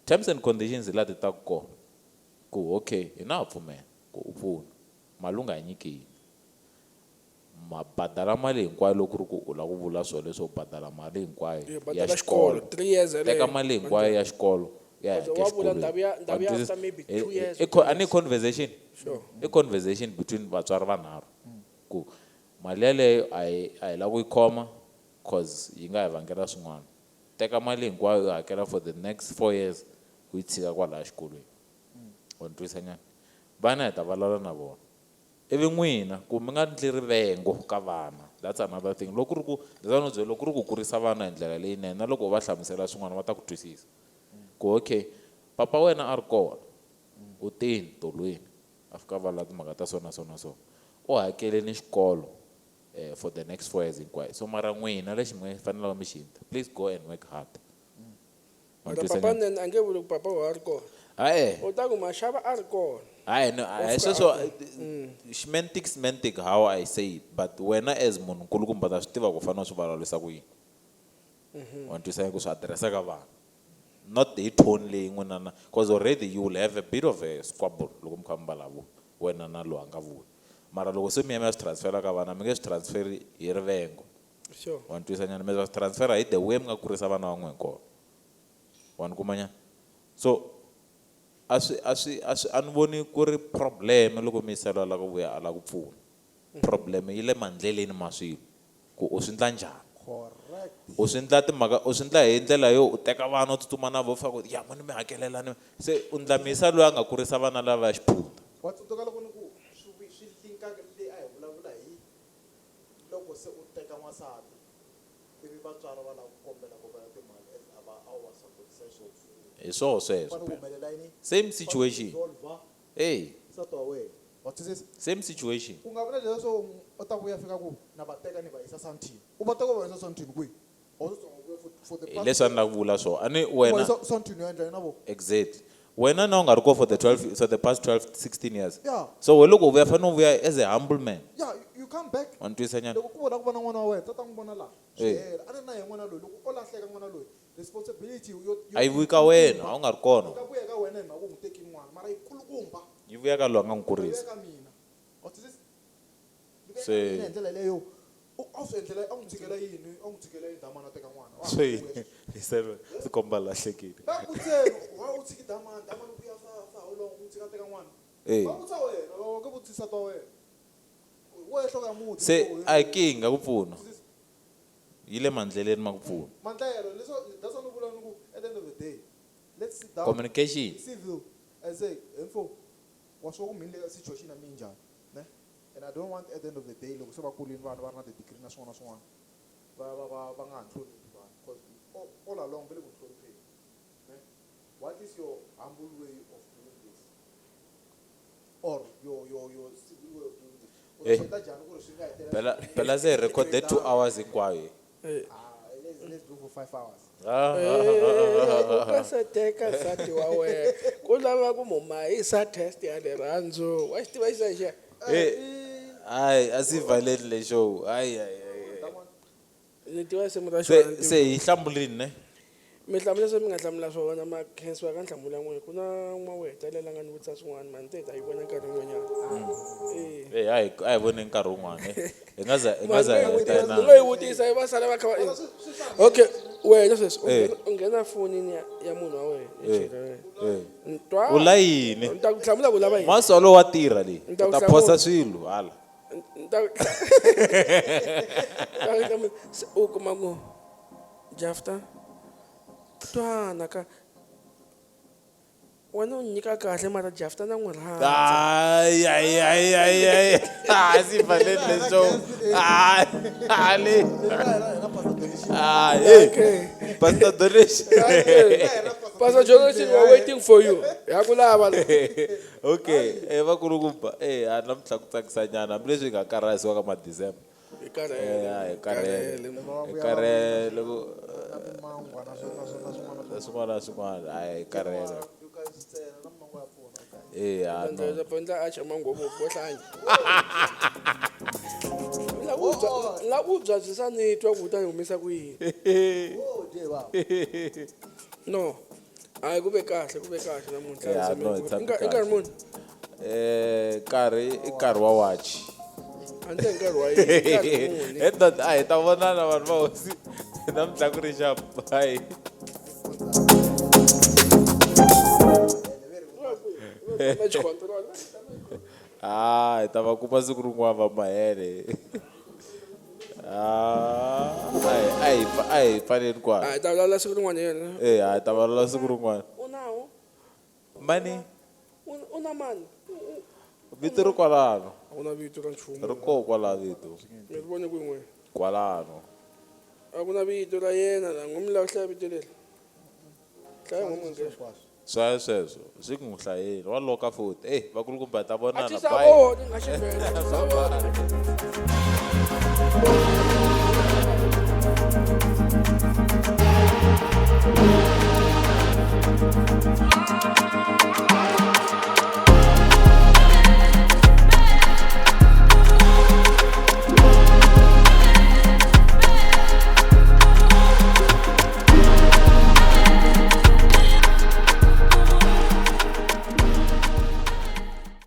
Terms and conditions hi laha ti taka kona. Ku okay hina ha pfumela ku u pfuna mali u nga yi nyiki hina. Ma badala mali hinkwayo loko ku ri ku u lava ku vula swona leswo u badala mali hinkwayo Ya ya badala xikolo xikolo. 3 years yaleyo. Teka mali hinkwayo ya xikolo ya Because hakela wa vula xikolweni. ndhawu ya ndhawu ya Wa twisisa? after maybe 2 years. A ni conversation. Sure. I conversation between vatswari vanharhu ku mali yaleyo a hi a hi lava ku yi khoma cause yi nga hi vangela swin'wana. Teka mali hinkwayo u hakela for the next 4 years u yi tshika kwalaya xikolweni. Wa ni twisa nyana? Vana hi ta vulavula na vona. Ivi n'wina ku mi nga endli rivengo ka vana that's another thing. Loko ku ri ku that's why ni byela loko ku ri ku kurisa vana hi ndlela leyinene na loko u va hlamusela swin'wana va ta ku twisisa. Ku okay papa wena a ri kona u tini tolweni a fika a vulavula timhaka ta so na so na so. U hakeleni xikolo for the next 4 years hinkwayo. So mara n'wina lexi mi faneleke mi xi endla please go and work hard. Wa Mara twisisa papa nyana? nene a nge vuli ku papa wa ha ri kona. Hayi. U ta ku maxava a ri kona. Hayi no, hayi sweswo semantic semantic how I say it but wena as munhu nkulukumba ta swi tiva ku fanele u swi vulavurisa ku yini. Wa twisisa ku swi address-a ka vanhu. Not hi tone leyi n'wina na cause already you will have a bit of a squabble loko mi kha mi vulavula wena na loyi a nga vula. Mara loko se mi ya mi ya swi transfer-a ka vana mi nge swi transfer-i hi rivengo. Sure. Wa ni twisa nyana mi swi transfer-a hi the way mi nga kurisa vana va n'wina hi kona. Wa ni kuma nyana? So a swi a swi a swi a ni voni ku ri problem loko muyiselo a lava ku vuya a lava ku pfuna. Problem yi le mandleleni ma swilo ku u swi endla njhani. Correct. U swi endla timhaka u swi endla hi ndlela yo u teka vana u tsutsuma na vo fika ku ya n'wina mi hakelela ni se u endla muyisa loyi a nga kurisa vana lava ya xiphunta. Wa tsundzuka loko ni ku swi swi linka leyi a hi vulavula hi loko se u teka n'wansati ivi vatswari va lava ku kombela kombela timali as a va a wu va support-isa swona. Hi swoho sweswo. Fanele ku humelela yini? Same situation. Resolve Hey. nsati wa wena. Wa twisisa? Same situation. Ku nga vi na leswo u ta vuya fika ku na va teka ni va yisa Sandton. U va teka u va yisa Sandton kwihi? A wu tsonga ku for the Hi past leswi a ni lava ku vula swona. A ni U va wena yisa Sandton u ya endla yini na vona? Exactly. Wena na u nga ri kona for the 12 so the past 12 16 years. Yeah. So wena loko u vuya fanele u vuya as a humble man. Yeah, you come back. Wa ni twisa nyana? Loko ku vona ku vona n'wana wa wena, tata n'wi vona laha. Swi Eh. hela. A ni na yena n'wana loyi loko o lahleka n'wana loyi responsibility yo A yi vuyi ka wena, a wu nga ri kona. Yi ta vuya ka wena hi mhaka ku n'wi tekile n'wana, mara yi kulukumba. Yi vuya ka loyi a nga n'wi Yi vuya kurisa. ka mina. Wa twisisa? Yi vuya ka Se mina hi ndlela leyo. U a swi endlela a n'wi tshikela yini? A n'wi tshikela yini Damani a teka n'wana? Wa ha Se vuya. se swi komba lahlekile. Va ku vutise, why u tshiki Damani? Damani u vuya fa how long u n'wi tshika a teka n'wana? Eh. Va vutisa wena, va nge vutisi nsati wa wena. Wehe nhloko ya muti. Se a hi kinga ku pfuna. Yi le mandleleni ma ku pfuna. Mandlelo leswo that's what ni vula ni ku at the end of the day let's sit down. Communication. Civil and say info wa swi ku mi le situation ya mina njhani, ne? And I don't want at the end of the day loko se va kulini vanhu va ri na ti-degree na swin'wana na swin'wana va va va va nga ha nhloniphi vanhu because all along va le ku nhlonipheni, ne? What is your humble way of doing this or your civil way of doing this? U Eh. swi endla njhani ku ri swi nga hetelela Phela phela se hi record 2 hours hinkwayo. Eh. Ah, Let's go for 5 hours. U nga se teka nsati wa wena ku lava ku mu mahisa test ya rirhandzu wa xi tiva xisa xa Hayi, a si valeni le show. Hayi hayi. Ni tiva risimu ra Se xona. se hi hlamulini ne? Mi hlamula leswi mi nga hlamula swona ma khensiwa ka nhlamulo ya n'wina. Ku na n'wana wo hetelela nga ni vutisa swin'wana mani te hi ta yi vona nkarhi wun'wanyana. Eh. Eh, a hi voni nkarhi wun'wana. Hi nga za hi nga za hi heta U nga yi vutisa va sala va kha va okay wena sweswi u nghena fonini ya munhu wa wena ya cheka wena. Ntwa. U la yini? Ni ta ku hlamula ku lava yini? Masolo wa tirha leyi. Ni ta U ku ta phosa hlamula. swilo hala. Ni ta ku hlamula. Se u kuma ku Jafta twana ka wena u nyika kahle mara Jafta na n'wi rhandza. Ay, ay, ay, ay, ay. Ah, si valeni le show. Ah, ale. Ah, eh. Pastor Donation. Pastor Jonathan, we are waiting for you. Ya ku lava la. Okay, eh vakulukumba, eh a namuntlha ku tsakisa nyana hambileswi hi nga karhasiwa ka ma-December. Hi karhele. Eh, a hi karhele. Hi karhele ku Na mimangwa na swin'wana na swin'wana. na swin'wana na swin'wana, a hi karhele. You guys ntsena na mimangwa ya pfuna. Eh, a no. Ndza pfundla a chama ngopfu wo hlanya. La ku byabyisa ni twa ku ta ni humesa ku yini. Oh, je baba. No. Hayi ku ve kahle, ku ve kahle namuntlha. Yeah, no, hi tshame I nkarhi kahle. muni? Eh, nkarhi i nkarhi wa wachi. A ni te nkarhi wa yini, nkarhi muni. He ta a hi ta vonana vanhu va hosi. Namuntlha ku ri xa bye. Match control. Ah, hi ta va kuma siku rin'wana va mahele. Ah, a hi a hi pfaleni kwala. A hi ta vulavula siku rin'wana yena. Eh, a hi ta vulavula siku rin'wana. U nawo? Mani, U na mani? vito ri kwalano. A ku na vito ra nchumu. Ri koho kwala vito. Mi ri vone kwihi n'wina? Kwalano. A ku na vito ra yena la n'wi mi lava ku hlaya vito leri. Hlaya n'wi n'wi Swa sweswo swi ku n'wi hlayeni wa loka futhi. Eh, vakulukumba hi ta A vonana. tisa Bye. vona nga xivhela. Tisa vona.